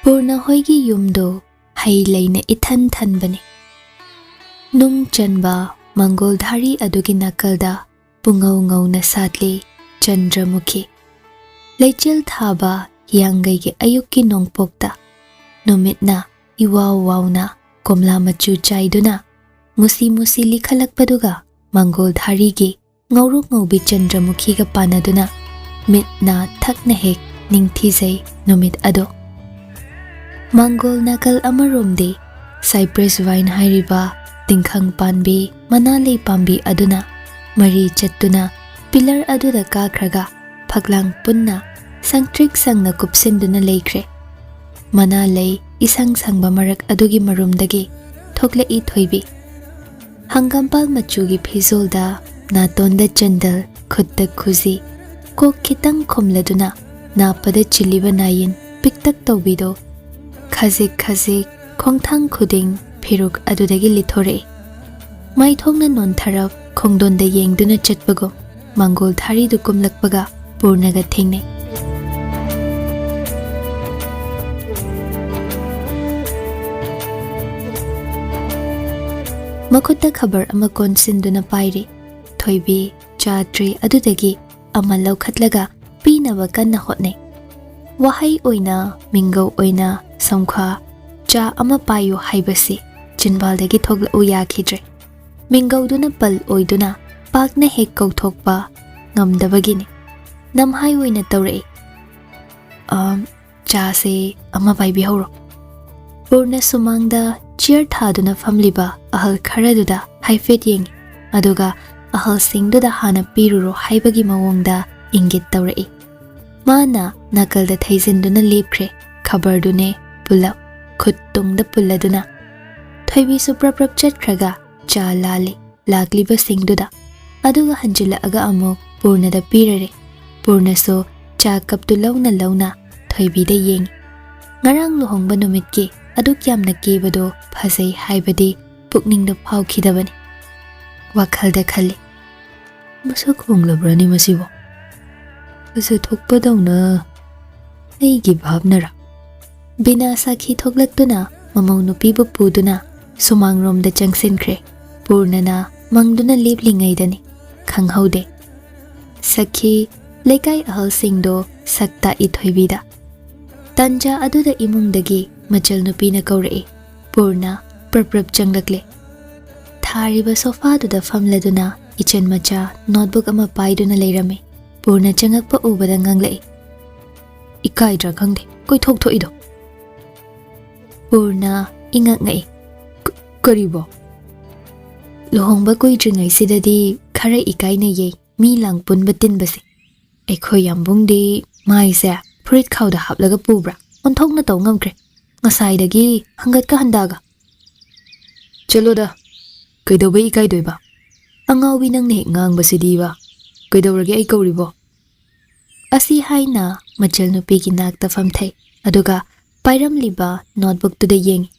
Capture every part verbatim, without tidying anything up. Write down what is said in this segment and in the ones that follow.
ꯄꯨꯔꯅ ꯍꯣꯏꯒꯤ ꯌꯨꯝꯗꯨ ꯍꯩ ꯂꯩꯅ ꯏꯊꯟ ꯊꯟꯕꯅꯤ꯫ ꯅꯨꯡ ꯆꯟꯕ ꯃꯪꯒꯣꯜ ꯙꯥꯔꯤ ꯑꯗꯨꯒꯤ ꯅꯥꯀꯜꯗ ꯄꯨꯡꯉꯧ ꯉꯧꯅ ꯁꯥꯠꯂꯤ ꯆꯟꯗ꯭ꯔꯃꯨꯈꯤ꯫ ꯂꯩꯆꯤꯜ ꯊꯥꯕ ꯍꯤꯌꯥꯡꯒꯩꯒꯤ ꯑꯌꯨꯛꯀꯤ ꯅꯣꯡꯄꯣꯛꯇ ꯅꯨꯃꯤꯠꯅ ꯏꯋꯥꯎ ꯋꯥꯎꯅ ꯀꯣꯝꯂꯥ ꯃꯆꯨ ꯆꯥꯏꯗꯨꯅ ꯃꯨꯁꯤ ꯃꯨꯁꯤ ꯂꯤꯈꯠꯂꯛꯄꯗꯨꯒ ꯃꯪꯒꯣꯜ ꯙꯥꯔꯤꯒꯤ ꯉꯧꯔꯣꯛ ꯉꯧꯕꯤ ꯆꯟꯗ꯭ꯔꯃꯨꯈꯤꯒ ꯄꯥꯟꯅꯗꯨꯅ ꯃꯤꯠ ꯅꯥ ꯊꯛꯅ ꯍꯦꯛ ꯅꯤꯡꯊꯤꯖꯩ ꯅꯨꯃꯤꯠ ꯑꯗꯣ꯫ ꯃꯪꯒꯣꯜ ꯅꯥꯀꯜ ꯑꯃꯔꯣꯝꯗꯤ ꯁꯥꯏꯄ꯭ꯔꯦꯁ ꯚꯥꯏꯟ ꯍꯥꯏꯔꯤꯕ ꯇꯤꯡꯈꯪ ꯄꯥꯟꯕꯤ ꯃꯅꯥ ꯂꯩ ꯄꯥꯝꯕꯤ ꯑꯗꯨꯅ ꯃꯔꯤ ꯆꯠꯇꯨꯅ ꯄꯤꯂꯔ ꯑꯗꯨꯗ ꯀꯥꯈ꯭ꯔꯒ ꯐꯛꯂꯥꯡ ꯄꯨꯟꯅ ꯁꯪꯇ꯭ꯔꯤꯛ ꯁꯪꯅ ꯀꯨꯞꯁꯤꯟꯗꯨꯅ ꯂꯩꯈ꯭ꯔꯦ꯫ ꯃꯅꯥ ꯂꯩ ꯏꯁꯪ ꯁꯪꯕ ꯃꯔꯛ ꯑꯗꯨꯒꯤ ꯃꯔꯨꯝꯗꯒꯤ ꯊꯣꯛꯂꯛꯏ ꯊꯣꯏꯕꯤ꯫ ꯍꯪꯒꯥꯝꯄꯥꯜ ꯃꯆꯨꯒꯤ ꯐꯤꯖꯣꯜꯗ ꯅꯥꯇꯣꯟꯗ ꯆꯟꯗꯜ, ꯈꯨꯠꯇ ꯈꯨꯖꯤ, ꯀꯣꯛ ꯈꯤꯇꯪ ꯈꯨꯝꯂꯗꯨꯅ ꯅꯥꯞꯄꯗ ꯆꯤꯜꯂꯤꯕ ꯅꯥꯌꯤꯟ ꯄꯤꯛꯇꯛ ꯇꯧꯕꯤꯗꯣ ꯈꯖꯤꯛ ꯈꯖꯤꯛ ꯈꯣꯡꯊꯥꯡ ꯈꯨꯗꯤꯡ ꯐꯤꯔꯨꯛ ꯑꯗꯨꯗꯒꯤ ꯂꯤꯊꯣꯔꯛꯏ꯫ ꯃꯥꯏꯊꯣꯡꯅ ꯅꯣꯟꯊꯔꯞ ꯈꯣꯡꯗꯣꯟꯗ ꯌꯦꯡꯗꯨꯅ ꯆꯠꯄꯒꯨꯝ ꯃꯪꯒꯣꯜ ꯊꯥꯔꯤꯗꯨ ꯀꯨꯝꯂꯛꯄꯒ ꯄꯨꯔꯅꯒ ꯊꯦꯡꯅꯩ꯫ ꯃꯈꯨꯠꯇ ꯈꯕꯔ ꯑꯃ ꯀꯣꯟꯁꯤꯟꯗꯨꯅ ꯄꯥꯏꯔꯤ꯫ ꯊꯣꯏꯕꯤ ꯆꯥ ꯇ꯭ꯔꯦ ꯑꯗꯨꯗꯒꯤ ꯑꯃ ꯂꯧꯈꯠꯂꯒ ꯄꯤꯅꯕ ꯀꯟꯅ ꯍꯣꯠꯅꯩ꯫ ꯋꯥꯍꯩ ꯑꯣꯏꯅ, ꯃꯤꯡꯒꯧ ꯑꯣꯏꯅ, "ꯁꯝꯈ꯭ꯋꯥ, ꯆꯥ ꯑꯃ ꯄꯥꯏꯌꯨ" ꯍꯥꯏꯕꯁꯤ ꯆꯤꯟꯕꯥꯜꯗꯒꯤ ꯊꯣꯛꯂꯛꯎ ꯌꯥꯈꯤꯗ꯭ꯔꯦ꯫ ꯃꯤꯡꯒꯧꯗꯨꯅ ꯄꯜ ꯑꯣꯏꯗꯨꯅ ꯄꯥꯛꯅ ꯍꯦꯛ ꯀꯧꯊꯣꯛꯄ ꯉꯝꯗꯕꯒꯤꯅꯤ꯫ ꯅꯝꯍꯥꯏ ꯑꯣꯏꯅ ꯇꯧꯔꯛꯏ, "ꯑꯝ, ꯆꯥꯁꯦ ꯑꯃ ꯄꯥꯏꯕꯤꯍꯧꯔꯣ꯫" ꯄꯨꯔꯅ ꯁꯨꯃꯥꯡꯗ ꯆꯤꯌꯔ ꯊꯥꯗꯨꯅ ꯐꯝꯂꯤꯕ ꯑꯍꯜ ꯈꯔꯗꯨꯗ ꯍꯥꯏꯐꯦꯠ ꯌꯦꯡꯏ, ꯑꯗꯨꯒ ꯑꯍꯜꯁꯤꯡꯗꯨꯗ ꯍꯥꯟꯅ ꯄꯤꯔꯨꯔꯣ ꯍꯥꯏꯕꯒꯤ ꯃꯑꯣꯡꯗ ꯏꯪꯒꯤꯠ ꯇꯧꯔꯛꯏ꯫ ꯃꯥꯅ ꯅꯥꯀꯜꯗ ꯊꯩꯖꯤꯟꯗꯨꯅ ꯂꯦꯞꯈ꯭ꯔꯦ, ꯈꯕꯔꯗꯨꯅꯦ ꯄꯨꯂꯞ ꯈꯨꯠ ꯇꯨꯡꯗ ꯄꯨꯜꯂꯗꯨꯅ꯫ ꯊꯣꯏꯕꯤꯁꯨ ꯄ꯭ꯔꯞ ꯄ꯭ꯔꯞ ꯆꯠꯈ꯭ꯔꯒ ꯆꯥ ꯂꯥꯜꯂꯤ ꯂꯥꯛꯂꯤꯕꯁꯤꯡꯗꯨꯗ, ꯑꯗꯨꯒ ꯍꯟꯖꯤꯜꯂꯛꯑꯒ ꯑꯃꯨꯛ ꯄꯨꯔꯅꯗ ꯄꯤꯔꯔꯦ꯫ ꯄꯨꯔꯅꯁꯨ ꯆꯥ ꯀꯞꯇꯨ ꯂꯧꯅ ꯂꯧꯅ ꯊꯣꯏꯕꯤꯗ ꯌꯦꯡꯏ꯫ ꯉꯔꯥꯡ ꯂꯨꯍꯣꯡꯕ ꯅꯨꯃꯤꯠꯀꯤ ꯑꯗꯨꯛ ꯌꯥꯝꯅ ꯀꯦꯕꯗꯣ ꯐꯖꯩ ꯍꯥꯏꯕꯗꯤ ꯄꯨꯛꯅꯤꯡꯗ ꯐꯥꯎꯈꯤꯗꯕꯅꯤ꯫ ꯋꯥꯈꯜꯗ ꯈꯜꯂꯤ, "ꯃꯁꯛ ꯍꯣꯡꯂꯕ꯭ꯔꯅꯦ ꯃꯁꯤꯕꯣ? ꯐꯖꯊꯣꯛꯄꯗꯧꯅ ꯑꯩꯒꯤ ꯚꯥꯞꯅꯔꯥ?" ꯕꯤꯅꯥ ꯁꯥꯈꯤ ꯊꯣꯛꯂꯛꯇꯨꯅ ꯃꯃꯧ ꯅꯨꯄꯤꯕꯨ ꯄꯨꯗꯨꯅ ꯁꯨꯃꯥꯡꯔꯣꯝꯗ ꯆꯪꯁꯤꯟꯈ꯭ꯔꯦ꯫ ꯄꯨꯔꯅꯅ ꯃꯪꯗꯨꯅ ꯂꯦꯞꯂꯤꯉꯩꯗꯅꯤ, ꯈꯪꯍꯧꯗꯦ꯫ ꯁꯈꯤ ꯂꯩꯀꯥꯏ ꯑꯍꯜꯁꯤꯡꯗꯣ ꯁꯛ ꯇꯥꯛꯏ ꯊꯣꯏꯕꯤꯗ꯫ ꯇꯥꯟꯖꯥ ꯑꯗꯨꯗ ꯏꯃꯨꯡꯗꯒꯤ ꯃꯆꯜ ꯅꯨꯄꯤꯅ ꯀꯧꯔꯛꯏ꯫ ꯄꯨꯔꯅ ꯄ꯭ꯔꯞ ꯄ꯭ꯔꯞ ꯆꯪꯂꯛꯂꯦ꯫ ꯊꯥꯔꯤꯕ ꯁꯣꯐꯥꯗꯨꯗ ꯐꯝꯂꯗꯨꯅ ꯏꯆꯟ ꯃꯆꯥ ꯅꯣꯠꯕꯨꯛ ꯑꯃ ꯄꯥꯏꯗꯨꯅ ꯂꯩꯔꯝꯃꯤ꯫ ꯄꯨꯔꯅ ꯆꯪꯉꯛꯄ ꯎꯕꯗ ꯉꯥꯡꯂꯛꯏ, "ꯏꯀꯥꯏꯗ꯭ꯔꯥ ꯈꯪꯗꯦ, ꯀꯣꯏꯊꯣꯛ ꯊꯣꯛꯏꯗꯣ?" ꯄꯨꯔꯅ ꯏꯉꯛ ꯉꯛꯏ꯫ "ꯀ-, ꯀꯔꯤꯕꯣ?" "ꯂꯨꯍꯣꯡꯕ ꯀꯨꯏꯗ꯭ꯔꯤꯉꯩꯁꯤꯗꯗꯤ ꯈꯔ ꯏꯀꯥꯏꯅꯩꯌꯦ, ꯃꯤ ꯂꯥꯡ ꯄꯨꯟꯕ ꯇꯤꯟꯕꯁꯦ꯫ ꯑꯩꯈꯣꯏ ꯌꯥꯝꯕꯨꯡꯗꯤ ꯃꯥꯏꯁꯦ ꯐꯨꯔꯤꯠ ꯈꯥꯎꯗ ꯍꯥꯞꯂꯒ ꯄꯨꯕ꯭ꯔꯥ ꯑꯣꯟꯊꯣꯛꯅ ꯇꯧ ꯉꯝꯈ꯭ꯔꯦ, ꯉꯁꯥꯏꯗꯒꯤ ꯍꯪꯒꯠꯀ ꯍꯟꯗꯥꯒ꯫" "ꯆꯠꯂꯣꯗ, ꯀꯩꯗꯧꯕꯩ ꯏꯀꯥꯏꯗꯣꯏꯕ? ꯑꯉꯥꯎꯕꯤ, ꯅꯪꯅ ꯍꯦꯛ ꯉꯥꯡꯕꯁꯤꯗꯤꯕ꯫ ꯀꯩꯗꯧꯔꯒꯦ ꯑꯩ ꯀꯧꯔꯤꯕꯣ?" ꯑꯁꯤ ꯍꯥꯏꯅ ꯃꯆꯜ ꯅꯨꯄꯤꯒꯤ ꯅꯥꯛꯇ ꯐꯝꯊꯩ, ꯑꯗꯨꯒ ꯄꯥꯏꯔꯝꯂꯤꯕ ꯅꯣꯠꯕꯨꯛꯇꯨꯗ ꯌꯦꯡꯉꯤ꯫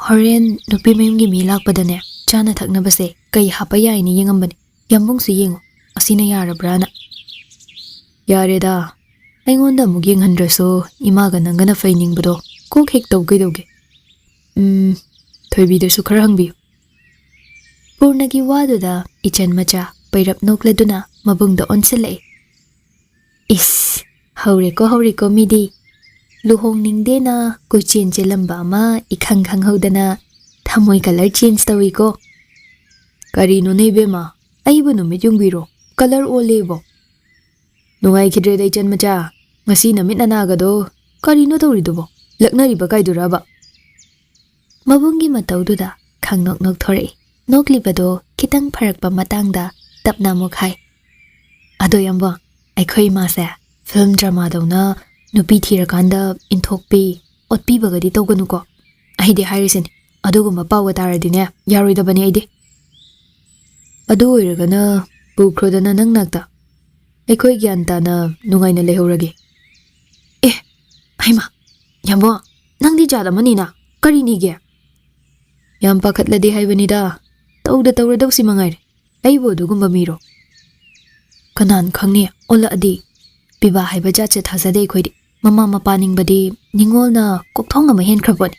"ꯍꯣꯔꯦꯟ ꯅꯨꯄꯤ ꯃꯌꯨꯝꯒꯤ ꯃꯤ ꯂꯥꯛꯄꯗꯅꯦ, ꯆꯥꯅ ꯊꯛꯅꯕꯁꯦ ꯀꯩ ꯍꯥꯞꯄ ꯌꯥꯏꯅ ꯌꯦꯡꯉꯝꯕꯅꯤ꯫ ꯌꯥꯝꯕꯨꯡꯁꯨ ꯌꯦꯡꯉꯨ, ꯑꯁꯤꯅ ꯌꯥꯔꯕ꯭ꯔꯥꯅ꯫" "ꯌꯥꯔꯦꯗ, ꯑꯩꯉꯣꯟꯗ ꯑꯃꯨꯛ ꯌꯦꯡꯍꯟꯗ꯭ꯔꯁꯨ ꯏꯃꯥꯒ ꯅꯪꯒꯅ ꯐꯩꯅꯤꯡꯕꯗꯣ ꯀꯣꯛ ꯍꯦꯛ ꯇꯧ ꯀꯩꯗꯧꯒꯦ꯫ ꯎꯝ, ꯊꯣꯏꯕꯤꯗꯁꯨ ꯈꯔ ꯍꯪꯕꯤꯌꯨ꯫" ꯄꯨꯔꯅꯒꯤ ꯋꯥꯗꯨꯗ ꯏꯆꯟ ꯃꯆꯥ ꯄꯩꯔꯞ ꯅꯣꯛꯂꯗꯨꯅ ꯃꯕꯨꯡꯗ ꯑꯣꯟꯁꯤꯜꯂꯛꯏ꯫ "ꯏꯁ, ꯍꯧꯔꯦꯀꯣ, ꯍꯧꯔꯦꯀꯣ ꯃꯤꯗꯤ꯫ ꯂꯨꯍꯣꯡꯅꯤꯡꯗꯦꯅ ꯀꯣꯏꯆꯦꯟ ꯆꯦꯜꯂꯝꯕ ꯑꯃ ꯏꯈꯪ ꯈꯪꯍꯧꯗꯅ ꯊꯃꯣꯏ ꯀꯂꯔ ꯆꯦꯟꯖ ꯇꯧꯏꯀꯣ꯫" "ꯀꯔꯤꯅꯣꯅꯦ ꯏꯕꯦꯝꯃ, ꯑꯩꯕꯨ ꯅꯨꯃꯤꯠ ꯌꯨꯡꯕꯤꯔꯣ, ꯀꯂꯔ ꯑꯣꯜꯂꯦꯕꯣ?" "ꯅꯨꯡꯉꯥꯏꯈꯤꯗ꯭ꯔꯦꯗ ꯏꯆꯟ ꯃꯆꯥ, ꯉꯁꯤ ꯅꯃꯤꯠ ꯅꯅꯥꯒꯗꯣ ꯀꯔꯤꯅꯣ ꯇꯧꯔꯤꯗꯨꯕꯣ? ꯂꯛꯅꯔꯤꯕ ꯀꯥꯏꯗꯨꯔꯕ?" ꯃꯕꯨꯡꯒꯤ ꯃꯇꯧꯗꯨꯗ ꯈꯪꯅꯣꯛ ꯅꯣꯛꯊꯣꯔꯛꯏ꯫ ꯅꯣꯛꯂꯤꯕꯗꯣ ꯈꯤꯇꯪ ꯐꯔꯛꯄ ꯃꯇꯥꯡꯗ ꯇꯞꯅ ꯑꯃꯨꯛ ꯍꯥꯏ, "ꯑꯗꯣ ꯌꯥꯝꯕ, ꯑꯩꯈꯣꯏ ꯏꯃꯥꯁꯦ ꯐꯤꯂꯝ ꯗ꯭ꯔꯃꯥꯗꯧꯅ ꯅꯨꯄꯤ ꯊꯤꯔꯀꯥꯟꯗ ꯏꯟꯊꯣꯛꯄꯤ, ꯑꯣꯠꯄꯤꯕꯒꯗꯤ ꯇꯧꯒꯅꯨꯀꯣ꯫ ꯑꯩꯗꯤ ꯍꯥꯏꯔꯤꯁꯤꯅꯤ, ꯑꯗꯨꯒꯨꯝꯕ ꯄꯥꯎꯒ ꯇꯥꯔꯗꯤꯅꯦ, ꯌꯥꯔꯣꯏꯗꯕꯅꯤ ꯑꯩꯗꯤ꯫ ꯑꯗꯨ ꯑꯣꯏꯔꯒꯅ ꯄꯨꯈ꯭ꯔꯣꯗꯅ ꯅꯪ ꯅꯥꯛꯇ꯫ ꯑꯩꯈꯣꯏ ꯒ꯭ꯌꯥꯟ ꯇꯥꯅ ꯅꯨꯡꯉꯥꯏꯅ ꯂꯩꯍꯧꯔꯒꯦ꯫" "ꯑꯦ, ꯍꯩꯃꯥ, ꯌꯥꯝꯕꯣ, ꯅꯪꯗꯤ ꯖꯥꯠ ꯑꯃꯅꯤꯅ, ꯀꯔꯤꯅꯤꯒꯦ?" "ꯌꯥꯝ ꯄꯥꯈꯠꯂꯗꯤ ꯍꯥꯏꯕꯅꯤꯗ, ꯇꯧꯗ ꯇꯧꯔꯗꯧꯁꯤ ꯃꯉꯥꯏꯔꯦ꯫ ꯑꯩꯕꯨ ꯑꯗꯨꯒꯨꯝꯕ ꯃꯤꯔꯣ?" "ꯀꯅꯥꯅ ꯈꯪꯅꯤ, ꯑꯣꯜꯂꯛꯑꯗꯤ꯫ ꯄꯤꯕꯥ ꯍꯥꯏꯕ ꯖꯥꯠꯁꯦ ꯊꯥꯖꯗꯦ ꯑꯩꯈꯣꯏꯗꯤ꯫ ꯃꯃꯥ ꯃꯄꯥ ꯅꯤꯡꯕꯗꯤ ꯅꯤꯡꯉꯣꯜꯅ ꯀꯣꯛꯊꯣꯡ ꯑꯃ ꯍꯦꯟꯈ꯭ꯔꯕꯣꯠꯅꯤ꯫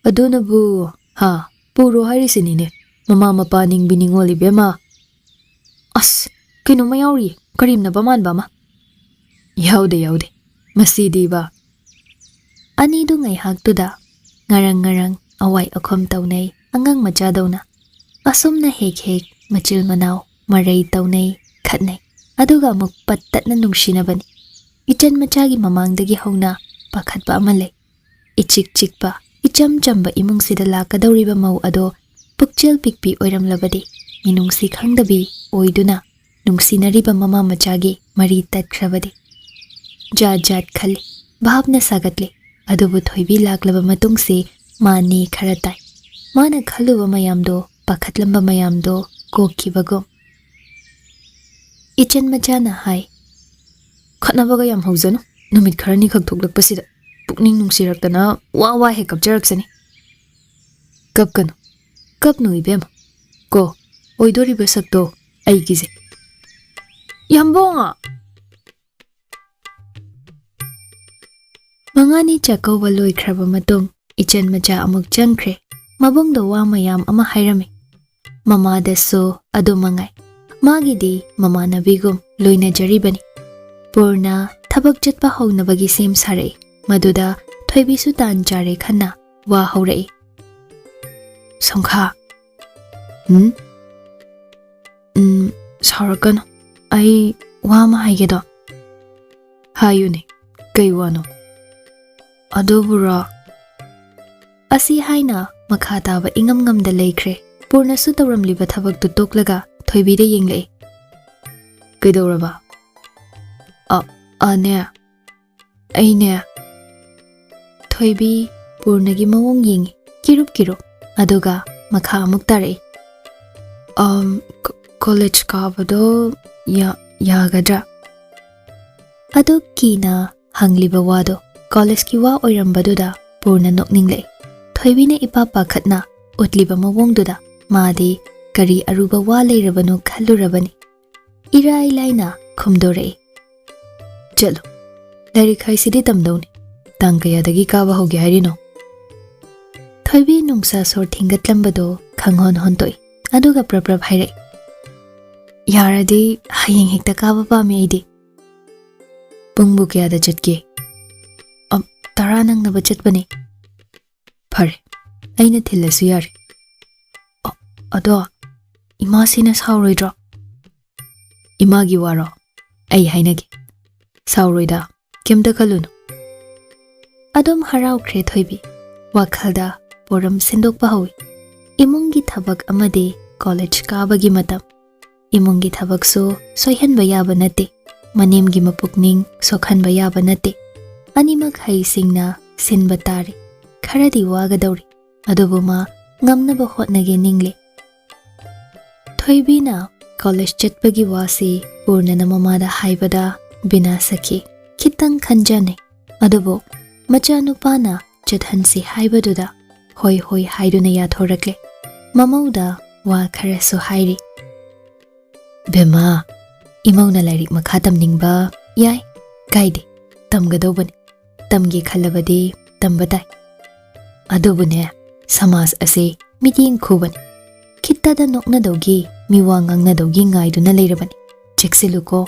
ꯑꯗꯨꯅꯕꯨ, ꯍꯥ, ꯄꯨꯔꯣ ꯍꯥꯏꯔꯤꯁꯤꯅꯤꯅꯦ, ꯃꯃꯥ ꯃꯄꯥ ꯅꯤꯡꯕꯤ ꯅꯤꯡꯉꯣꯜ ꯏꯕꯦꯝꯃ꯫ ꯑꯁ, ꯀꯩꯅꯣꯝꯃ ꯌꯥꯎꯔꯤ, ꯀꯔꯤꯝꯅꯕ ꯃꯥꯟꯕ ꯑꯃ꯫ ꯌꯥꯎꯗꯦ, ꯌꯥꯎꯗꯦ, ꯃꯁꯤꯗꯤꯕ꯫ ꯑꯅꯤꯗꯨ ꯉꯥꯏꯍꯥꯛꯇꯨꯗ ꯉꯔꯪ ꯉꯔꯪ ꯑꯋꯥꯏ ꯑꯈꯨꯝ ꯇꯧꯅꯩ, ꯑꯉꯥꯡ ꯃꯆꯥꯗꯧꯅ꯫ ꯑꯁꯨꯝꯅ ꯍꯦꯛ ꯍꯦꯛ ꯃꯆꯤꯜ ꯃꯅꯥꯎ ꯃꯔꯩ ꯇꯧꯅꯩ, ꯈꯠꯅꯩ, ꯑꯗꯨꯒ ꯑꯃꯨꯛ ꯄꯠ ꯇꯠꯅ ꯅꯨꯡꯁꯤꯅꯕꯅꯤ꯫ ꯏꯆꯟ ꯃꯆꯥꯒꯤ ꯃꯃꯥꯡꯗꯒꯤ ꯍꯧꯅ ꯄꯥꯈꯠꯄ ꯑꯃ ꯂꯩ꯫ ꯏꯆꯤꯛ ꯆꯤꯛꯄ, ꯏꯆꯝ ꯆꯝꯕ ꯏꯃꯨꯡꯁꯤꯗ ꯂꯥꯛꯀꯗꯧꯔꯤꯕ ꯃꯧ ꯑꯗꯣ ꯄꯨꯛꯆꯦꯜ ꯄꯤꯛꯄꯤ ꯑꯣꯏꯔꯝꯂꯕꯗꯤ ꯃꯤꯅꯨꯡꯁꯤ ꯈꯪꯗꯕꯤ ꯑꯣꯏꯗꯨꯅ ꯅꯨꯡꯁꯤꯅꯔꯤꯕ ꯃꯃꯥ ꯃꯆꯥꯒꯤ ꯃꯔꯤ ꯇꯠꯈ꯭ꯔꯕꯗꯤ꯫ ꯖꯥꯠ ꯖꯥꯠ ꯈꯜꯂꯤ, ꯚꯥꯞꯅ ꯁꯥꯒꯠꯂꯤ꯫ ꯑꯗꯨꯕꯨ ꯊꯣꯏꯕꯤ ꯂꯥꯛꯂꯕ ꯃꯇꯨꯡꯁꯤ ꯃꯥ ꯅꯦ ꯈꯔ ꯇꯥꯏ꯫ ꯃꯥꯅ ꯈꯜꯂꯨꯕ ꯃꯌꯥꯝꯗꯣ, ꯄꯥꯈꯠꯂꯝꯕ ꯃꯌꯥꯝꯗꯣ ꯀꯣꯛꯈꯤꯕꯒꯨꯝ꯫ ꯏꯆꯟ ꯃꯆꯥꯅ ꯍꯥꯏ, "ꯈꯠꯅꯕꯒ ꯌꯥꯝ ꯍꯧꯖꯅꯨ, ꯅꯨꯃꯤꯠ ꯈꯔꯅꯤꯈꯛ ꯊꯣꯛꯂꯛꯄꯁꯤꯗ ꯄꯨꯛꯅꯤꯡ ꯅꯨꯡꯁꯤꯔꯛꯇꯅ ꯋꯥ ꯋꯥ ꯍꯦꯛ ꯀꯞꯆꯔꯛꯁꯅꯤ꯫" "ꯀꯞꯀꯅꯨ, ꯀꯞꯅꯨ ꯏꯕꯦꯝꯃ꯫ ꯀꯣ, ꯑꯣꯏꯗꯣꯔꯤꯕ ꯁꯛꯇꯣ ꯑꯩꯒꯤꯁꯦ꯫" "ꯌꯥꯝꯕꯣꯡꯉ!" ꯃꯉꯥꯅꯤ ꯆꯥꯛꯀꯧꯕ ꯂꯣꯏꯈ꯭ꯔꯕ ꯃꯇꯨꯡ ꯏꯆꯟ ꯃꯆꯥ ꯑꯃꯨꯛ ꯆꯪꯈ꯭ꯔꯦ꯫ ꯃꯕꯨꯡꯗ ꯋꯥ ꯃꯌꯥꯝ ꯑꯃ ꯍꯥꯏꯔꯝꯃꯤ꯫ ꯃꯃꯥꯗꯁꯨ ꯑꯗꯨ ꯃꯉꯥꯏ꯫ ꯃꯥꯒꯤꯗꯤ ꯃꯃꯥꯟꯅꯕꯤꯒꯨꯝ ꯂꯣꯏꯅꯖꯔꯤꯕꯅꯤ꯫ ꯄꯨꯔꯅ ꯊꯕꯛ ꯆꯠꯄ ꯍꯧꯅꯕꯒꯤ ꯁꯦꯝ ꯁꯥꯔꯛꯏ꯫ ꯃꯗꯨꯗ ꯊꯣꯏꯕꯤꯁꯨ ꯇꯥꯟ ꯆꯥꯔꯦ ꯈꯟꯅ ꯋꯥ ꯍꯧꯔꯛꯏ꯫ "ꯁꯣꯡꯈꯥ꯫" "ꯎꯝ?" "ꯎꯝ, ꯁꯥꯎꯔꯛꯀꯅꯨ꯫ ꯑꯩ ꯋꯥ ꯑꯃ ꯍꯥꯏꯒꯦꯗꯣ꯫" "ꯍꯥꯏꯌꯨꯅꯦ, ꯀꯩ ꯋꯥꯅꯣ?" "ꯑꯗꯨꯕꯨꯔꯣ?" ꯑꯁꯤ ꯍꯥꯏꯅ ꯃꯈꯥ ꯇꯥꯕ ꯏꯉꯝ ꯉꯝꯗ ꯂꯩꯈ꯭ꯔꯦ꯫ ꯄꯨꯔꯅꯁꯨ ꯇꯧꯔꯝꯂꯤꯕ ꯊꯕꯛꯇꯨ ꯇꯣꯛꯂꯒ ꯊꯣꯏꯕꯤꯗ ꯌꯦꯡꯂꯛꯏ꯫ "ꯀꯩꯗꯧꯔꯕ?" "ꯑ, ꯑꯅꯦ, ꯑꯩꯅꯦ꯫" ꯊꯣꯏꯕꯤ ꯄꯨꯔꯅꯒꯤ ꯃꯑꯣꯡ ꯌꯦꯡꯉꯤ, ꯀꯤꯔꯨꯞ ꯀꯤꯔꯨꯞ, ꯑꯗꯨꯒ ꯃꯈꯥ ꯑꯃꯨꯛ ꯇꯥꯔꯛꯏ꯫ "ꯑꯝ, ꯀ-, ꯀꯣꯂꯦꯖ ꯀꯥꯕꯗꯣ ꯌꯥ-, ꯌꯥꯒꯗ꯭ꯔꯥ?" ꯑꯗꯨꯛ ꯀꯤꯅ ꯍꯪꯂꯤꯕ ꯋꯥꯗꯣ ꯀꯣꯂꯦꯖꯀꯤ ꯋꯥ ꯑꯣꯏꯔꯝꯕꯗꯨꯗ ꯄꯨꯔꯅ ꯅꯣꯛꯅꯤꯡꯂꯛꯏ꯫ ꯊꯣꯏꯕꯤꯅ ꯏꯄꯥ ꯄꯥꯈꯠꯅ ꯎꯠꯂꯤꯕ ꯃꯑꯣꯡꯗꯨꯗ ꯃꯥꯗꯤ ꯀꯔꯤ ꯑꯔꯨꯕ ꯋꯥ ꯂꯩꯔꯕꯅꯣ ꯈꯜꯂꯨꯔꯕꯅꯤ꯫ ꯏꯔꯥꯏ ꯂꯥꯏꯅ ꯈꯨꯝꯗꯣꯔꯛꯏ꯫ "ꯆꯠꯂꯨ, ꯂꯥꯏꯔꯤꯛ ꯍꯥꯏꯁꯤꯗꯤ ꯇꯝꯗꯧꯅꯤ꯫ ꯇꯥꯡ ꯀꯌꯥꯗꯒꯤ ꯀꯥꯕ ꯍꯧꯒꯦ ꯍꯥꯏꯔꯤꯅꯣ?" ꯊꯣꯏꯕꯤ ꯅꯨꯡꯁꯥ ꯁꯣꯔ ꯊꯤꯡꯒꯠꯂꯝꯕꯗꯣ ꯈꯪꯍꯣꯟ ꯍꯣꯟꯇꯣꯛꯏ, ꯑꯗꯨꯒ ꯄ꯭ꯔꯞ ꯄ꯭ꯔꯞ ꯍꯥꯏꯔꯛꯏ, "ꯌꯥꯔꯗꯤ ꯍꯌꯦꯡ ꯍꯦꯛꯇ ꯀꯥꯕ ꯄꯥꯝꯃꯤ ꯑꯩꯗꯤ꯫" "ꯄꯨꯡꯕꯨ ꯀꯌꯥꯗ ꯆꯠꯀꯦ?" "ꯑꯝ, ꯇꯔꯥ ꯅꯪꯅꯕ ꯆꯠꯄꯅꯦ꯫" "ꯐꯔꯦ, ꯑꯩꯅ ꯊꯤꯜꯂꯁꯨ ꯌꯥꯔꯦ꯫" "ꯑ-, ꯑꯗꯣ ꯏꯃꯥꯁꯤꯅ ꯁꯥꯎꯔꯣꯏꯗ꯭ꯔꯣ?" "ꯏꯃꯥꯒꯤ ꯋꯥꯔꯣ? ꯑꯩ ꯍꯥꯏꯅꯒꯦ꯫ ꯁꯥꯎꯔꯣꯏꯗ, ꯀꯩꯝꯇ ꯈꯜꯂꯨꯅꯨ꯫" ꯑꯗꯨꯝ ꯍꯔꯥꯎꯈ꯭ꯔꯦ ꯊꯣꯏꯕꯤ꯫ ꯋꯥꯈꯜꯗ ꯄꯣꯔꯝ ꯁꯤꯟꯗꯣꯛꯄ ꯍꯧꯏ꯫ ꯏꯃꯨꯡꯒꯤ ꯊꯕꯛ ꯑꯃꯗꯤ ꯀꯣꯂꯦꯖ ꯀꯥꯕꯒꯤ ꯃꯇꯝ꯫ ꯏꯃꯨꯡꯒꯤ ꯊꯕꯛꯁꯨ ꯁꯣꯏꯍꯟꯕ ꯌꯥꯕ ꯅꯠꯇꯦ꯫ ꯃꯅꯦꯝꯒꯤ ꯃꯄꯨꯛꯅꯤꯡ ꯁꯣꯛꯍꯟꯕ ꯌꯥꯕ ꯅꯠꯇꯦ꯫ ꯑꯅꯤꯃꯛ ꯍꯩꯁꯤꯡꯅ ꯁꯤꯟꯕ ꯇꯥꯔꯦ꯫ ꯈꯔꯗꯤ ꯋꯥꯒꯗꯧꯔꯤ, ꯑꯗꯨꯕꯨ ꯃꯥ ꯉꯝꯅꯕ ꯍꯣꯠꯅꯒꯦ ꯅꯤꯡꯂꯦ꯫ ꯊꯣꯏꯕꯤꯅ ꯀꯣꯂꯦꯖ ꯆꯠꯄꯒꯤ ꯋꯥꯁꯤ ꯄꯨꯔꯅꯅ ꯃꯃꯥꯗ ꯍꯥꯏꯕꯗ ꯕꯤꯅꯥ ꯁꯈꯤ꯫ ꯈꯤꯇꯪ ꯈꯟꯖꯅꯩ꯫ ꯑꯗꯨꯕꯨ ꯃꯆꯥꯅꯨꯄꯥꯅ ꯆꯠꯍꯟꯁꯤ ꯍꯥꯏꯕꯗꯨꯗ ꯍꯣꯏ ꯍꯣꯏ ꯍꯥꯏꯗꯨꯅ ꯌꯥꯊꯣꯔꯛꯂꯦ꯫ ꯃꯃꯧꯗ ꯋꯥ ꯈꯔꯁꯨ ꯍꯥꯏꯔꯤ꯫ "ꯕꯦꯝꯃ, ꯏꯃꯧꯅ ꯂꯥꯏꯔꯤꯛ ꯃꯈꯥ ꯇꯝꯅꯤꯡꯕ ꯌꯥꯏ, ꯀꯥꯏꯗꯦ, ꯇꯝꯒꯗꯧꯕꯅꯤ꯫ ꯇꯝꯒꯦ ꯈꯜꯂꯕꯗꯤ ꯇꯝꯕ ꯇꯥꯏ꯫ ꯑꯗꯨꯕꯨꯅꯦ, ꯁꯃꯥꯖ ꯑꯁꯤ ꯃꯤꯠꯌꯦꯡ ꯈꯨꯕꯅꯤ꯫ ꯈꯤꯠꯇꯗ ꯅꯣꯛꯅꯗꯧꯒꯤ, ꯃꯤꯋꯥ ꯉꯥꯡꯅꯗꯧꯒꯤ ꯉꯥꯏꯗꯨꯅ ꯂꯩꯔꯕꯅꯤ꯫ ꯆꯦꯛꯁꯤꯜꯂꯨꯀꯣ꯫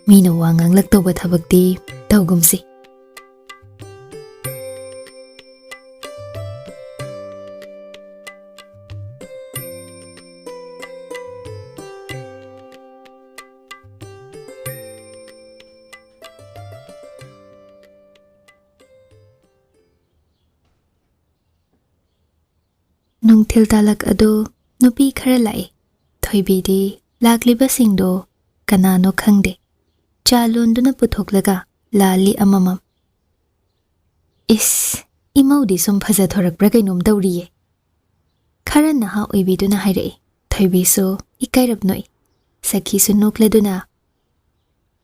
ꯃꯤꯅ ꯋꯥ ꯉꯥꯡꯂꯛꯇꯧꯕ ꯊꯕꯛꯇꯤ ꯇꯧꯒꯨꯝꯁꯤ꯫" ꯅꯨꯡꯊꯤꯜ ꯇꯥꯂꯛ ꯑꯗꯨ ꯅꯨꯄꯤ ꯈꯔ ꯂꯥꯛꯏ꯫ ꯊꯣꯏꯕꯤꯗꯤ ꯂꯥꯛꯂꯤꯕꯁꯤꯡꯗꯣ ꯀꯅꯥꯅꯣ ꯈꯪꯗꯦ꯫ ꯆꯥ ꯂꯣꯟꯗꯨꯅ ꯄꯨꯊꯣꯛꯂꯒ ꯂꯥꯜꯂꯤ ꯑꯃꯃꯝ꯫ "ꯏꯁ, ꯏꯃꯧꯗꯤ ꯁꯨꯝ ꯐꯖꯊꯣꯔꯛꯄ꯭ꯔꯥ ꯀꯩꯅꯣꯝ ꯇꯧꯔꯤꯌꯦ꯫" ꯈꯔ ꯅꯍꯥ ꯑꯣꯏꯕꯤꯗꯨꯅ ꯍꯥꯏꯔꯛꯏ꯫ ꯊꯣꯏꯕꯤꯁꯨ ꯏꯀꯥꯏꯔꯞ ꯅꯣꯛꯏ꯫ ꯁꯈꯤꯁꯨ ꯅꯣꯛꯂꯗꯨꯅ,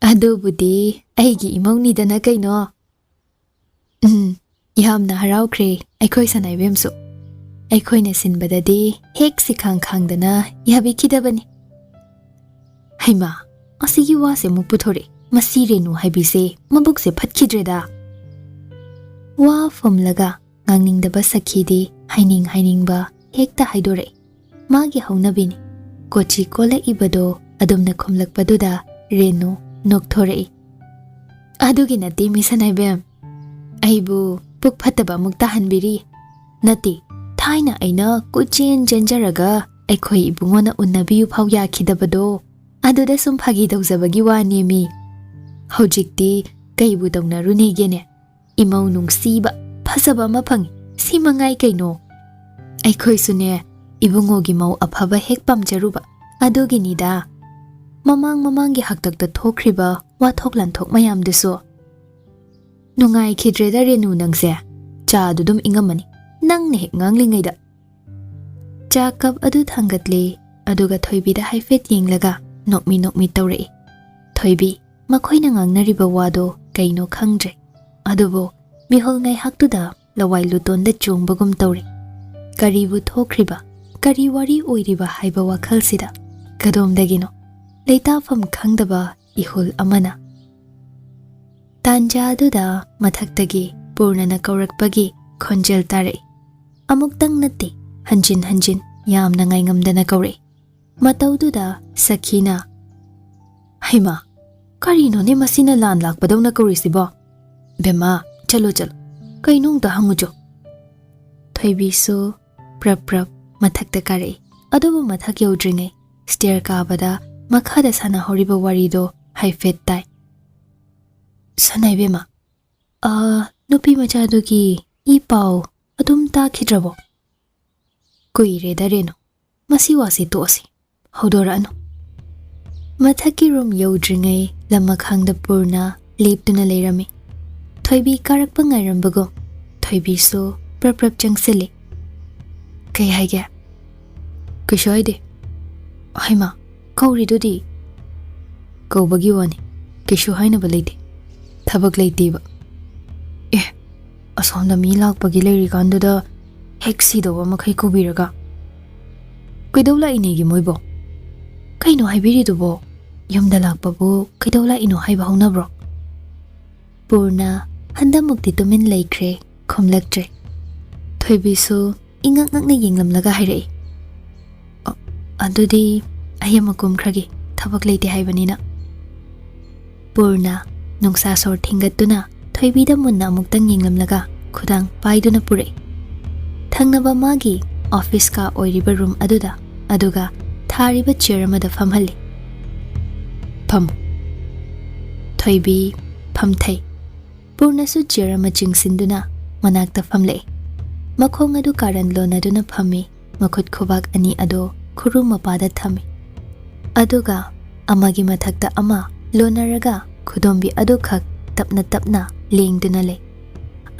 "ꯑꯗꯨꯕꯨꯗꯤ ꯑꯩꯒꯤ ꯏꯃꯧꯅꯤꯗꯅ ꯀꯩꯅꯣ꯫" "ꯎꯝ, ꯌꯥꯝꯅ ꯍꯔꯥꯎꯈ꯭ꯔꯦ ꯑꯩꯈꯣꯏ ꯁꯅꯥꯏꯕꯦꯝꯁꯨ꯫ ꯑꯩꯈꯣꯏꯅ ꯁꯤꯟꯕꯗꯗꯤ ꯍꯦꯛ ꯁꯤꯈꯥꯡ ꯈꯥꯡꯗꯅ ꯌꯥꯕꯤꯈꯤꯗꯕꯅꯤ꯫" ꯍꯩꯃꯥ, ꯑꯁꯤꯒꯤ ꯋꯥꯁꯦ ꯑꯃꯨꯛ ꯄꯨꯊꯣꯔꯛꯏ꯫ ꯃꯁꯤ ꯔꯦꯅꯨ ꯍꯥꯏꯕꯤꯁꯦ ꯃꯕꯨꯛꯁꯦ ꯐꯠꯈꯤꯗ꯭ꯔꯦꯗ꯫ ꯋꯥ ꯐꯨꯝꯂꯒ ꯉꯥꯡꯅꯤꯡꯗꯕ ꯁꯈꯤꯗꯤ ꯍꯥꯏꯅꯤꯡ ꯍꯥꯏꯅꯤꯡꯕ ꯍꯦꯛꯇ ꯍꯥꯏꯗꯣꯔꯛꯏ꯫ ꯃꯥꯒꯤ ꯍꯧꯅꯕꯤꯅꯤ꯫ ꯀꯣꯆꯤ ꯀꯣꯜꯂꯛꯏꯕꯗꯣ ꯑꯗꯨꯝꯅ ꯈꯨꯝꯂꯛꯄꯗꯨꯗ ꯔꯦꯅꯨ ꯅꯣꯛꯊꯣꯔꯛꯏ꯫ "ꯑꯗꯨꯒꯤ ꯅꯠꯇꯦ, ꯃꯤꯁ ꯁꯅꯥꯏꯕꯦꯝ꯫ ꯑꯩꯕꯨ ꯄꯨꯛ ꯐꯠꯇꯕ ꯑꯃꯨꯛ ꯇꯥꯍꯟꯕꯤꯔꯤ꯫ ꯅꯠꯇꯦ, ꯊꯥꯏꯅ ꯑꯩꯅ ꯀꯣꯏꯆꯦꯟ ꯆꯦꯟꯖꯔꯒ ꯑꯩꯈꯣꯏ ꯏꯕꯨꯡꯉꯣꯅ ꯎꯅꯕꯤꯌꯨ ꯐꯥꯎ ꯌꯥꯈꯤꯗꯕꯗꯣ, ꯑꯗꯨꯗ ꯁꯨꯝ ꯐꯥꯒꯤ ꯇꯧꯖꯕꯒꯤ ꯋꯥꯅꯦꯃꯤ꯫ ꯍꯧꯖꯤꯛꯇꯤ ꯀꯩꯕꯨ ꯇꯧꯅꯔꯨꯅꯦꯒꯦꯅꯦ? ꯏꯃꯧ ꯅꯨꯡꯁꯤꯕ, ꯐꯖꯕ ꯑꯃ ꯐꯪꯉꯤ꯫ ꯁꯤ ꯃꯉꯥꯏ ꯀꯩꯅꯣ?" "ꯑꯩꯈꯣꯏꯁꯨꯅꯦ, ꯏꯕꯨꯡꯉꯣꯒꯤ ꯃꯧ ꯑꯐꯕ ꯍꯦꯛ ꯄꯥꯝꯖꯔꯨꯕ꯫ ꯑꯗꯨꯒꯤꯅꯤꯗ꯫ ꯃꯃꯥꯡ ꯃꯃꯥꯡꯒꯤ ꯍꯥꯛꯇꯛꯇ ꯊꯣꯛꯈ꯭ꯔꯤꯕ ꯋꯥꯊꯣꯛ ꯂꯥꯟꯊꯣꯛ ꯃꯌꯥꯝꯗꯨꯁꯨ꯫ ꯅꯨꯡꯉꯥꯏꯈꯤꯗ꯭ꯔꯦꯗ ꯔꯦꯅꯨ ꯅꯪꯁꯦ꯫ ꯆꯥꯗꯨ ꯑꯗꯨꯝ ꯏꯪꯉꯝꯃꯅꯤ, ꯅꯪꯅ ꯍꯦꯛ ꯉꯥꯡꯂꯤꯉꯩꯗ꯫" ꯆꯥ ꯀꯞ ꯑꯗꯨ ꯊꯥꯡꯒꯠꯂꯦ, ꯑꯗꯨꯒ ꯊꯣꯏꯕꯤꯗ ꯍꯥꯏꯐꯦꯠ ꯌꯦꯡꯂꯒ ꯅꯣꯛꯃꯤ ꯅꯣꯛꯃꯤ ꯇꯧꯔꯛꯏ꯫ ꯊꯣꯏꯕꯤ, ꯃꯈꯣꯏꯅ ꯉꯥꯡꯅꯔꯤꯕ ꯋꯥꯗꯣ ꯀꯩꯅꯣ ꯈꯪꯗ꯭ꯔꯦ꯫ ꯑꯗꯨꯕꯨ ꯃꯤꯍꯨꯜ ꯉꯥꯏꯍꯥꯛꯇꯨꯗ ꯂꯋꯥꯏ ꯂꯨꯇꯣꯟꯗ ꯆꯣꯡꯕꯒꯨꯝ ꯇꯧꯔꯦ꯫ ꯀꯔꯤꯕꯨ ꯊꯣꯛꯈ꯭ꯔꯤꯕ, ꯀꯔꯤ ꯋꯥꯔꯤ ꯑꯣꯏꯔꯤꯕ ꯍꯥꯏꯕ ꯋꯥꯈꯜꯁꯤꯗ ꯀꯗꯣꯝꯗꯒꯤꯅꯣ ꯂꯩꯇꯥꯐꯝ ꯈꯪꯗꯕ ꯏꯍꯨꯜ ꯑꯃꯅ꯫ ꯇꯥꯟꯖꯥ ꯑꯗꯨꯗ ꯃꯊꯛꯇꯒꯤ ꯄꯨꯔꯅꯅ ꯀꯧꯔꯛꯄꯒꯤ ꯈꯣꯟꯖꯦꯜ ꯇꯥꯔꯛꯏ꯫ ꯑꯃꯨꯛꯇꯪ ꯅꯠꯇꯦ, ꯍꯟꯖꯤꯟ ꯍꯟꯖꯤꯟ ꯌꯥꯝꯅ ꯉꯥꯏꯉꯝꯗꯅ ꯀꯧꯔꯛꯏ꯫ ꯃꯇꯧꯗꯨꯗ ꯁꯈꯤꯅ, "ꯍꯩꯃꯥ, ꯀꯔꯤꯅꯣꯅꯦ ꯃꯁꯤꯅ ꯂꯥꯟ ꯂꯥꯛꯄꯗꯧꯅ ꯀꯧꯔꯤꯁꯤꯕꯣ? ꯕꯦꯝꯃ, ꯆꯠꯂꯣ ꯆꯠꯂꯣ, ꯀꯩꯅꯣ ꯑꯝꯇ ꯍꯪꯉꯨꯆꯣ꯫" ꯊꯣꯏꯕꯤꯁꯨ ꯄ꯭ꯔꯞ ꯄ꯭ꯔꯞ ꯃꯊꯛꯇ ꯀꯥꯔꯛꯏ꯫ ꯑꯗꯨꯕꯨ ꯃꯊꯛ ꯌꯧꯗ꯭ꯔꯤꯉꯩ ꯁ꯭ꯇꯦꯌꯔ ꯀꯥꯕꯗ ꯃꯈꯥꯗ ꯁꯥꯟꯅꯍꯧꯔꯤꯕ ꯋꯥꯔꯤꯗꯣ ꯍꯥꯏꯐꯦꯠ ꯇꯥꯏ꯫ "ꯁꯅꯥ ꯏꯕꯦꯝꯃ, ꯑꯥ, ꯅꯨꯄꯤ ꯃꯆꯥꯗꯨꯒꯤ ꯏ ꯄꯥꯎ ꯑꯗꯨꯝ ꯇꯥꯈꯤꯗ꯭ꯔꯕꯣ?" "ꯀꯨꯏꯔꯦꯗ ꯔꯦꯅꯨ, ꯃꯁꯤ ꯋꯥꯁꯤ ꯇꯣꯛꯑꯁꯤ, ꯍꯧꯗꯣꯔꯛꯑꯅꯨ꯫" ꯃꯊꯛꯀꯤ ꯔꯨꯝ ꯌꯧꯗ꯭ꯔꯤꯉꯩ ꯂꯝꯃꯈꯥꯡꯗ ꯄꯨꯔꯅ ꯂꯦꯞꯇꯨꯅ ꯂꯩꯔꯝꯃꯤ꯫ ꯊꯣꯏꯕꯤ ꯀꯥꯔꯛꯄ ꯉꯥꯏꯔꯝꯕꯒꯨꯝ ꯊꯣꯏꯕꯤꯁꯨ ꯄ꯭ꯔꯞ ꯄ꯭ꯔꯞ ꯆꯪꯁꯤꯜꯂꯤ꯫ "ꯀꯩ ꯍꯥꯏꯒꯦ?" "ꯀꯩꯁꯨ ꯍꯥꯏꯗꯦ꯫" "ꯍꯩꯃꯥ, ꯀꯧꯔꯤꯗꯨꯗꯤ?" "ꯀꯧꯕꯒꯤ ꯋꯥꯅꯤ, ꯀꯩꯁꯨ ꯍꯥꯏꯅꯕ ꯂꯩꯇꯦ, ꯊꯕꯛ ꯂꯩꯇꯦꯕ꯫" "ꯑꯦ, ꯑꯁꯣꯝꯗ ꯃꯤ ꯂꯥꯛꯄꯒꯤ ꯂꯩꯔꯤꯀꯥꯟꯗꯨꯗ ꯍꯦꯛ ꯁꯤꯗꯧꯕ ꯃꯈꯩ ꯀꯧꯕꯤꯔꯒ?" "ꯀꯩꯗꯧ ꯂꯥꯛꯏꯅꯦꯒꯦ ꯃꯣꯏꯕꯣ?" "ꯀꯩꯅꯣ ꯍꯥꯏꯕꯤꯔꯤꯗꯨꯕꯣ? ꯌꯨꯝꯗ ꯂꯥꯛꯄꯕꯨ ꯀꯩꯗꯧ ꯂꯥꯛꯏꯅꯣ ꯍꯥꯏꯕ ꯍꯧꯅꯕ꯭ꯔꯣ?" ꯄꯨꯔꯅ ꯍꯟꯗꯛꯃꯨꯛꯇꯤ ꯇꯨꯃꯤꯟ ꯂꯩꯈ꯭ꯔꯦ, ꯈꯨꯝꯂꯛꯇ꯭ꯔꯦ꯫ ꯊꯣꯏꯕꯤꯁꯨ ꯏꯉꯛ ꯉꯛꯅ ꯌꯦꯡꯂꯝꯂꯒ ꯍꯥꯏꯔꯛꯏ, "ꯑ, ꯑꯗꯨꯗꯤ ꯑꯩ ꯑꯃꯨꯛ ꯀꯨꯝꯈ꯭ꯔꯒꯦ, ꯊꯕꯛ ꯂꯩꯇꯦ ꯍꯥꯏꯕꯅꯤꯅ꯫" ꯄꯨꯔꯅ ꯅꯨꯡꯁꯥ ꯁꯣꯔ ꯊꯤꯡꯒꯠꯇꯨꯅ ꯊꯣꯏꯕꯤꯗ ꯃꯨꯟꯅ ꯑꯃꯨꯛꯇꯪ ꯌꯦꯡꯂꯝꯂꯒ ꯈꯨꯗꯥꯡ ꯄꯥꯏꯗꯨꯅ ꯄꯨꯔꯛꯏ꯫ ꯊꯪꯅꯕ ꯃꯥꯒꯤ ꯑꯣꯐꯤꯁ ꯀꯥ ꯑꯣꯏꯔꯤꯕ ꯔꯨꯝ ꯑꯗꯨꯗ, ꯑꯗꯨꯒ ꯊꯥꯔꯤꯕ ꯆꯤꯌꯔ ꯑꯃꯗ ꯐꯝꯍꯜꯂꯤ꯫ "ꯐꯝꯃꯨ꯫" ꯊꯣꯏꯕꯤ ꯐꯝꯊꯩ꯫ ꯄꯨꯔꯅꯁꯨ ꯆꯤꯌꯔ ꯑꯃ ꯆꯤꯡꯁꯤꯟꯗꯨꯅ ꯃꯅꯥꯛꯇ ꯐꯝꯂꯛꯏ꯫ ꯃꯈꯣꯡ ꯑꯗꯨ ꯀꯥꯔꯟ ꯂꯣꯟꯅꯗꯨꯅ ꯐꯝꯃꯤ꯫ ꯃꯈꯨꯠ ꯈꯨꯕꯥꯛ ꯑꯅꯤ ꯑꯗꯨ ꯈꯨꯔꯨ ꯃꯄꯥꯗ ꯊꯝꯃꯤ꯫ ꯑꯗꯨꯒ ꯑꯃꯒꯤ ꯃꯊꯛꯇ ꯑꯃ ꯂꯣꯟꯅꯔꯒ ꯈꯨꯗꯣꯝꯕꯤ ꯑꯗꯨꯈꯛ ꯇꯞꯅ ꯇꯞꯅ ꯂꯦꯡꯗꯨꯅ ꯂꯩ꯫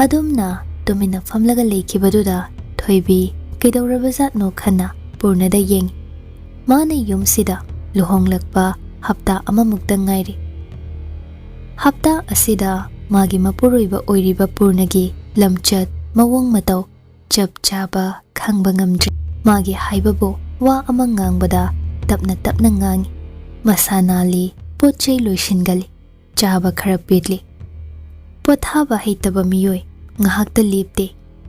ꯑꯗꯨꯝꯅ ꯇꯨꯃꯤꯟꯅ ꯐꯝꯂꯒ ꯂꯩꯈꯤꯕꯗꯨꯗ ꯊꯣꯏꯕꯤ ꯀꯩꯗꯧꯔꯕꯖꯥꯠꯅꯣ ꯈꯟꯅ ꯄꯨꯔꯅꯗ ꯌꯦꯡꯉꯤ꯫ ꯃꯥꯅ ꯌꯨꯝꯁꯤꯗ ꯂꯨꯍꯣꯡꯂꯛꯄ ꯍꯞꯇꯥ ꯑꯃꯃꯨꯛꯇ ꯉꯥꯏꯔꯤ꯫ ꯍꯞꯇꯥ ꯑꯁꯤꯗ ꯃꯥꯒꯤ ꯃꯄꯨꯔꯣꯏꯕ ꯑꯣꯏꯔꯤꯕ ꯄꯨꯔꯅꯒꯤ ꯂꯝꯆꯠ, ꯃꯑꯣꯡ ꯃꯇꯧ ꯆꯞ ꯆꯥꯕ ꯈꯪꯕ ꯉꯝꯗ꯭ꯔꯤ꯫ ꯃꯥꯒꯤ ꯍꯥꯏꯕꯕꯨ ꯋꯥ ꯑꯃ ꯉꯥꯡꯕꯗ ꯇꯞꯅ ꯇꯞꯅ ꯉꯥꯡꯏ꯫ ꯃꯁꯥ ꯅꯥꯜꯂꯤ, ꯄꯣꯠ ꯆꯩ ꯂꯣꯏꯁꯤꯟꯒꯜꯂꯤ, ꯆꯥꯕ ꯈꯔ ꯄꯦꯠꯂꯤ꯫ ꯄꯣꯊꯥꯕ ꯍꯩꯇꯕ ꯃꯤꯑꯣꯏ ꯉꯥꯏꯍꯥꯛꯇ ꯂꯦꯞꯇꯦ꯫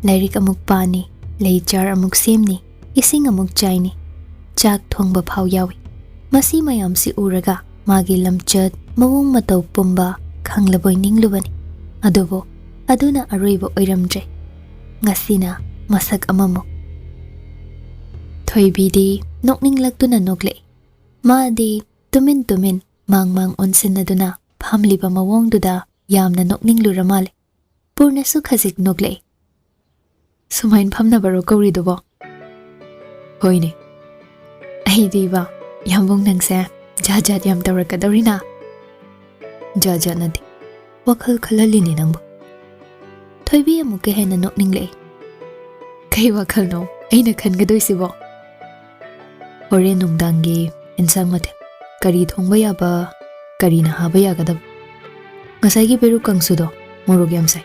ꯂꯥꯏꯔꯤꯛ ꯑꯃꯨꯛ ꯄꯥꯅꯤ, ꯂꯩ ꯆꯥꯔ ꯑꯃꯨꯛ ꯁꯦꯝꯅꯤ, ꯏꯁꯤꯡ ꯑꯃꯨꯛ ꯆꯥꯏꯅꯤ, ꯆꯥꯛ ꯊꯣꯡꯕ ꯐꯥꯎ ꯌꯥꯎꯏ꯫ ꯃꯁꯤ ꯃꯌꯥꯝꯁꯤ ꯎꯔꯒ ꯃꯥꯒꯤ ꯂꯝꯆꯠ, ꯃꯑꯣꯡ ꯃꯇꯧ ꯄꯨꯝꯕ ꯈꯪꯂꯕꯣꯏ ꯅꯤꯡꯂꯨꯕꯅꯤ꯫ ꯑꯗꯨꯕꯨ ꯑꯗꯨꯅ ꯑꯔꯣꯏꯕ ꯑꯣꯏꯔꯝꯗ꯭ꯔꯦ꯫ ꯉꯁꯤꯅ ꯃꯁꯛ ꯑꯃꯃꯨꯛ꯫ ꯊꯣꯏꯕꯤꯗꯤ ꯅꯣꯛꯅꯤꯡꯂꯛꯇꯨꯅ ꯅꯣꯛꯂꯛꯏ꯫ ꯃꯥꯗꯤ ꯇꯨꯃꯤꯟ ꯇꯨꯃꯤꯟ ꯃꯥꯡ ꯃꯥꯡ ꯑꯣꯟꯁꯤꯟꯅꯗꯨꯅ ꯐꯝꯂꯤꯕ ꯃꯑꯣꯡꯗꯨꯗ ꯌꯥꯝꯅ ꯅꯣꯛꯅꯤꯡꯂꯨꯔ ꯃꯥꯜꯂꯦ꯫ ꯄꯨꯔꯅꯁꯨ ꯈꯖꯤꯛ ꯅꯣꯛꯂꯛꯏ꯫ "ꯁꯨꯃꯥꯏꯅ ꯐꯝꯅꯕꯔꯣ ꯀꯧꯔꯤꯗꯨꯕꯣ?" "ꯍꯣꯏꯅꯦ꯫ ꯑꯩꯗꯤꯕ, ꯌꯥꯝꯕꯨꯡ ꯅꯪꯁꯦ ꯖꯥꯠ ꯖꯥꯠ ꯌꯥꯝ ꯇꯧꯔꯛꯀꯗꯧꯔꯤꯅ꯫" "ꯖꯥꯠ ꯖꯥꯠ ꯅꯠꯇꯦ, ꯋꯥꯈꯜ ꯈꯜꯍꯜꯂꯤꯅꯦ ꯅꯪꯕꯨ꯫" ꯊꯣꯏꯕꯤ ꯑꯃꯨꯛꯀ ꯍꯦꯟꯅ ꯅꯣꯛꯅꯤꯡꯂꯛꯏ꯫ "ꯀꯩ ꯋꯥꯈꯜꯅꯣ ꯑꯩꯅ ꯈꯟꯒꯗꯣꯏꯁꯤꯕꯣ?" "ꯍꯣꯔꯦꯟ ꯅꯨꯡꯗꯥꯡꯒꯤ ꯏꯟꯁꯥꯡ ꯃꯊꯦꯜ ꯀꯔꯤ ꯊꯣꯡꯕ ꯌꯥꯕ, ꯀꯔꯤꯅ ꯍꯥꯕ ꯌꯥꯒꯗꯕ? ꯉꯁꯥꯏꯒꯤ ꯄꯦꯔꯨꯛ ꯀꯥꯡꯁꯨꯗꯣ ꯃꯣꯔꯣꯛ ꯌꯥꯝ ꯁꯥꯏ꯫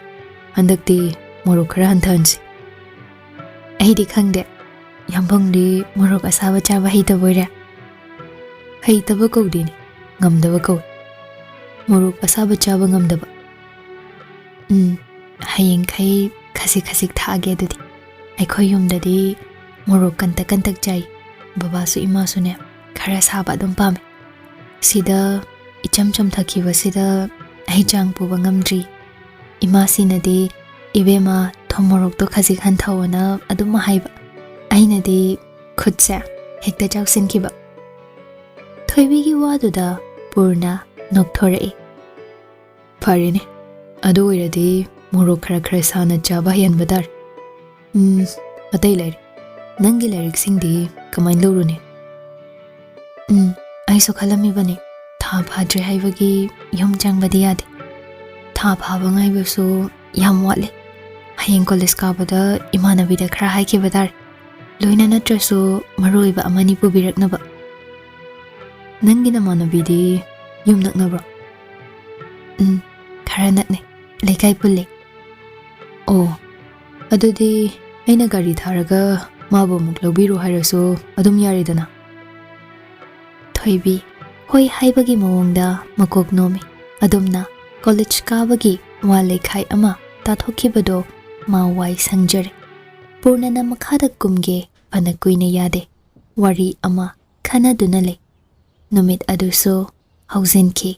ꯍꯟꯗꯛꯇꯤ ꯃꯣꯔꯣꯛ ꯈꯔ ꯍꯟꯊꯍꯟꯁꯤ꯫" "ꯑꯩꯗꯤ ꯈꯪꯗꯦ, ꯌꯥꯝꯕꯨꯡꯗꯤ ꯃꯣꯔꯣꯛ ꯑꯁꯥꯕ ꯆꯥꯕ ꯍꯩꯇꯕ ꯑꯣꯏꯔꯦ꯫" "ꯍꯩꯇꯕ ꯀꯧꯗꯦꯅꯦ, ꯉꯝꯗꯕ ꯀꯧꯏ꯫ ꯃꯣꯔꯣꯛ ꯑꯁꯥꯕ ꯆꯥꯕ ꯉꯝꯗꯕ꯫ ꯎꯝ, ꯍꯌꯦꯡꯈꯩ ꯈꯖꯤꯛ ꯈꯖꯤꯛ ꯊꯥꯛꯑꯒꯦ ꯑꯗꯨꯗꯤ꯫ ꯑꯩꯈꯣꯏ ꯌꯨꯝꯗꯗꯤ ꯃꯣꯔꯣꯛ ꯀꯟꯇꯛ ꯀꯟꯇꯛ ꯆꯥꯏ꯫ ꯕꯕꯥꯁꯨ ꯏꯃꯥꯁꯨꯅꯦ ꯈꯔ ꯁꯥꯕ ꯑꯗꯨꯝ ꯄꯥꯝꯃꯦ꯫ ꯁꯤꯗ ꯏꯆꯝ ꯆꯝꯊꯈꯤꯕꯁꯤꯗ ꯑꯩ ꯆꯥꯡ ꯄꯨꯕ ꯉꯝꯗ꯭ꯔꯤ꯫ ꯏꯃꯥꯁꯤꯅꯗꯤ, "ꯏꯕꯦꯝꯃ, ꯊꯨꯝ ꯃꯣꯔꯣꯛꯇꯣ ꯈꯖꯤꯛ ꯍꯟꯊꯧꯑꯣꯅ" ꯑꯗꯨꯝ ꯍꯥꯏꯕ꯫ ꯑꯩꯅꯗꯤ ꯈꯨꯠꯁꯦ ꯍꯦꯛꯇ ꯆꯥꯎꯁꯤꯟꯈꯤꯕ꯫ ꯊꯣꯏꯕꯤꯒꯤ ꯋꯥꯗꯨꯗ ꯄꯨꯔꯅ ꯅꯣꯛꯊꯣꯔꯛꯏ꯫ "ꯐꯔꯦꯅꯦ, ꯑꯗꯨ ꯑꯣꯏꯔꯗꯤ ꯃꯣꯔꯣꯛ ꯈꯔ ꯈꯔ ꯁꯥꯅ ꯆꯥꯕ ꯍꯩꯍꯟꯕ ꯇꯥꯔꯦ꯫ ꯎꯝ, ꯑꯇꯩ ꯂꯩꯔꯦ꯫ ꯅꯪꯒꯤ ꯂꯥꯏꯔꯤꯛꯁꯤꯡꯗꯤ ꯀꯃꯥꯏꯅ ꯂꯧꯔꯨꯅꯤ?" ꯎꯝ, ꯑꯩꯁꯨ ꯈꯜꯂꯝꯃꯤꯕꯅꯤ꯫ ꯊꯥ ꯐꯥꯗ꯭ꯔꯤ ꯍꯥꯏꯕꯒꯤ ꯌꯨꯝ ꯆꯪꯕꯗꯤ ꯌꯥꯗꯦ꯫ ꯊꯥ ꯐꯥꯕ ꯉꯥꯏꯕꯁꯨ ꯌꯥꯝ ꯋꯥꯠꯂꯤ꯫ ꯍꯌꯦꯡ ꯀꯣꯂꯦꯖ ꯀꯥꯕꯗ ꯏꯃꯥꯟꯅꯕꯤꯗ ꯈꯔ ꯍꯥꯏꯈꯤꯕ ꯇꯥꯔꯦ꯫ ꯂꯣꯏꯅ ꯅꯠꯇ꯭ꯔꯁꯨ ꯃꯔꯨ ꯑꯣꯏꯕ ꯑꯃꯅꯤ ꯄꯨꯕꯤꯔꯛꯅꯕ꯫ ꯅꯪꯒꯤ ꯅꯃꯥꯟꯅꯕꯤꯗꯤ ꯌꯨꯝ ꯅꯛꯅꯕ꯭ꯔꯣ? ꯎꯝ, ꯈꯔ ꯅꯛꯅꯩ꯫ ꯂꯩꯀꯥꯏ ꯄꯨꯜꯂꯦ꯫ ꯑꯣ, ꯑꯗꯨꯗꯤ ꯑꯩꯅ ꯒꯥꯔꯤ ꯊꯥꯔꯒ ꯃꯥꯕꯨ ꯑꯃꯨꯛ ꯂꯧꯕꯤꯔꯨ ꯍꯥꯏꯔꯁꯨ ꯑꯗꯨꯝ ꯌꯥꯔꯦꯗꯅ꯫ ꯊꯣꯏꯕꯤ ꯍꯣꯏ ꯍꯥꯏꯕꯒꯤ ꯃꯑꯣꯡꯗ ꯃꯀꯣꯛ ꯅꯣꯝꯃꯤ꯫ ꯑꯗꯨꯝꯅ ꯀꯣꯂꯦꯖ ꯀꯥꯕꯒꯤ ꯋꯥ ꯂꯩꯈꯥꯏ ꯑꯃ ꯇꯥꯊꯣꯛꯈꯤꯕꯗꯣ ꯃꯥ ꯋꯥꯏ ꯁꯪꯖꯔꯦ꯫ ꯄꯨꯔꯅꯅ ꯃꯈꯥꯗ ꯀꯨꯝꯒꯦ ꯐꯅ ꯀꯨꯏꯅ ꯌꯥꯗꯦ꯫ ꯋꯥꯔꯤ ꯑꯃ ꯈꯟꯅꯗꯨꯅ ꯂꯩ꯫ ꯅꯨꯃꯤꯠ ꯑꯗꯨꯁꯨ ꯍꯧꯖꯤꯟꯈꯤ꯫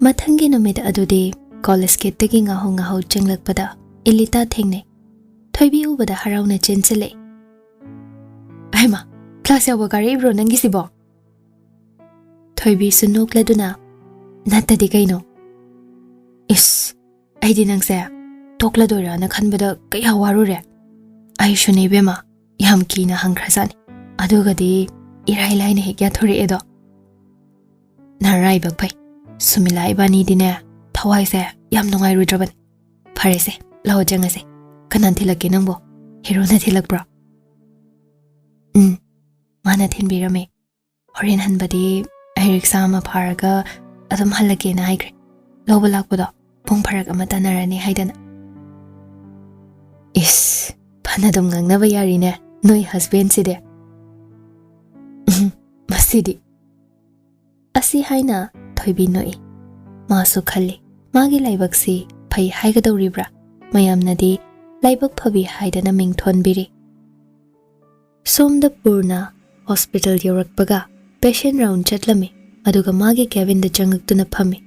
ꯃꯊꯪꯒꯤ ꯅꯨꯃꯤꯠ ꯑꯗꯨꯗꯤ ꯀꯣꯂꯦꯖ ꯒꯦꯠꯇꯒꯤ ꯉꯥꯍꯧ ꯉꯥꯍꯧ ꯆꯪꯂꯛꯄꯗ ꯏꯂꯤꯇꯥ ꯊꯦꯡꯅꯩ꯫ ꯊꯣꯏꯕꯤ ꯎꯕꯗ ꯍꯔꯥꯎꯅ ꯆꯦꯟꯁꯤꯜꯂꯛꯏ꯫ "ꯍꯩꯃꯥ, ꯀ꯭ꯂꯥꯁ ꯌꯥꯎꯕ ꯀꯥꯔꯛꯏꯕ꯭ꯔꯣ ꯅꯪꯒꯤꯁꯤꯕꯣ?" ꯊꯣꯏꯕꯤꯁꯨ ꯅꯣꯛꯂꯗꯨꯅ, "ꯅꯠꯇꯗꯤ ꯀꯩꯅꯣ?" "ꯏꯁ, ꯑꯩꯗꯤ ꯅꯪꯁꯦ ꯇꯣꯛꯂꯗꯣꯏꯔꯥꯅ ꯈꯟꯕꯗ ꯀꯌꯥ ꯋꯥꯔꯨꯔꯦ꯫ ꯑꯩꯁꯨꯅꯦ ꯏꯕꯦꯝꯃ, ꯌꯥꯝ ꯀꯤꯅ ꯍꯪꯈ꯭ꯔꯖꯥꯠꯅꯤ꯫ ꯑꯗꯨꯒꯗꯤ ꯏꯔꯥꯏ ꯂꯥꯏꯅ ꯍꯦꯛ ꯌꯥꯊꯣꯔꯛꯑꯦꯗꯣ꯫ ꯅꯔꯥꯏꯕꯛ ꯐꯩ꯫ ꯁꯨꯃꯤꯂꯥ ꯏꯕꯥꯅꯤꯗꯤꯅꯦ ꯊꯋꯥꯏꯁꯦ ꯌꯥꯝ ꯅꯨꯡꯉꯥꯏꯔꯨꯗ꯭ꯔꯕꯅꯤ꯫ ꯐꯔꯦꯁꯦ, ꯂꯥꯛꯑꯣ ꯆꯪꯉꯁꯦ꯫ ꯀꯅꯥꯅ ꯊꯤꯜꯂꯛꯀꯦ ꯅꯪꯕꯣ? ꯍꯦꯔꯣꯅ ꯊꯤꯜꯂꯛꯄ꯭ꯔꯣ?" "ꯎꯝ, ꯃꯥꯅ ꯊꯤꯟꯕꯤꯔꯝꯃꯦ꯫ ꯍꯣꯔꯦꯟ ꯍꯟꯕꯗꯤ ꯑꯩ ꯔꯤꯛꯁꯥ ꯑꯃ ꯐꯥꯔꯒ ꯑꯗꯨꯝ ꯍꯜꯂꯒꯦꯅ ꯍꯥꯏꯈ꯭ꯔꯦ꯫ ꯂꯧꯕ ꯂꯥꯛꯄꯗꯣ ꯄꯨꯡ ꯐꯔꯛ ꯑꯃ ꯇꯥꯟꯅꯔꯅꯤ ꯍꯥꯏꯗꯅ꯫" "ꯏꯁ, ꯐꯅꯗꯨꯝ ꯉꯥꯡꯅꯕ ꯌꯥꯔꯤꯅꯦ ꯅꯣꯏ husbandꯁꯤꯗꯤ꯫ ꯃꯁꯤꯗꯤ꯫ ꯑꯁꯤ ꯍꯥꯏꯅ ꯊꯣꯏꯕꯤ ꯅꯣꯛꯏ꯫ ꯃꯥꯁꯨ ꯈꯜꯂꯤ, ꯃꯥꯒꯤ ꯂꯥꯏꯕꯛꯁꯤ ꯐꯩ ꯍꯥꯏꯒꯗꯧꯔꯤꯕ꯭ꯔꯥ? ꯃꯌꯥꯝꯅꯗꯤ ꯂꯥꯏꯕꯛ ꯐꯕꯤ ꯍꯥꯏꯗꯅ ꯃꯤꯡ ꯊꯣꯟꯕꯤꯔꯤ꯫ ꯁꯣꯝꯗ ꯄꯨꯔꯅ hospital ꯌꯧꯔꯛꯄꯒ patient round ꯆꯠꯂꯝꯃꯤ, ꯑꯗꯨꯒ ꯃꯥꯒꯤ cabinꯗ ꯆꯪꯉꯛꯇꯨꯅ ꯐꯝꯃꯤ꯫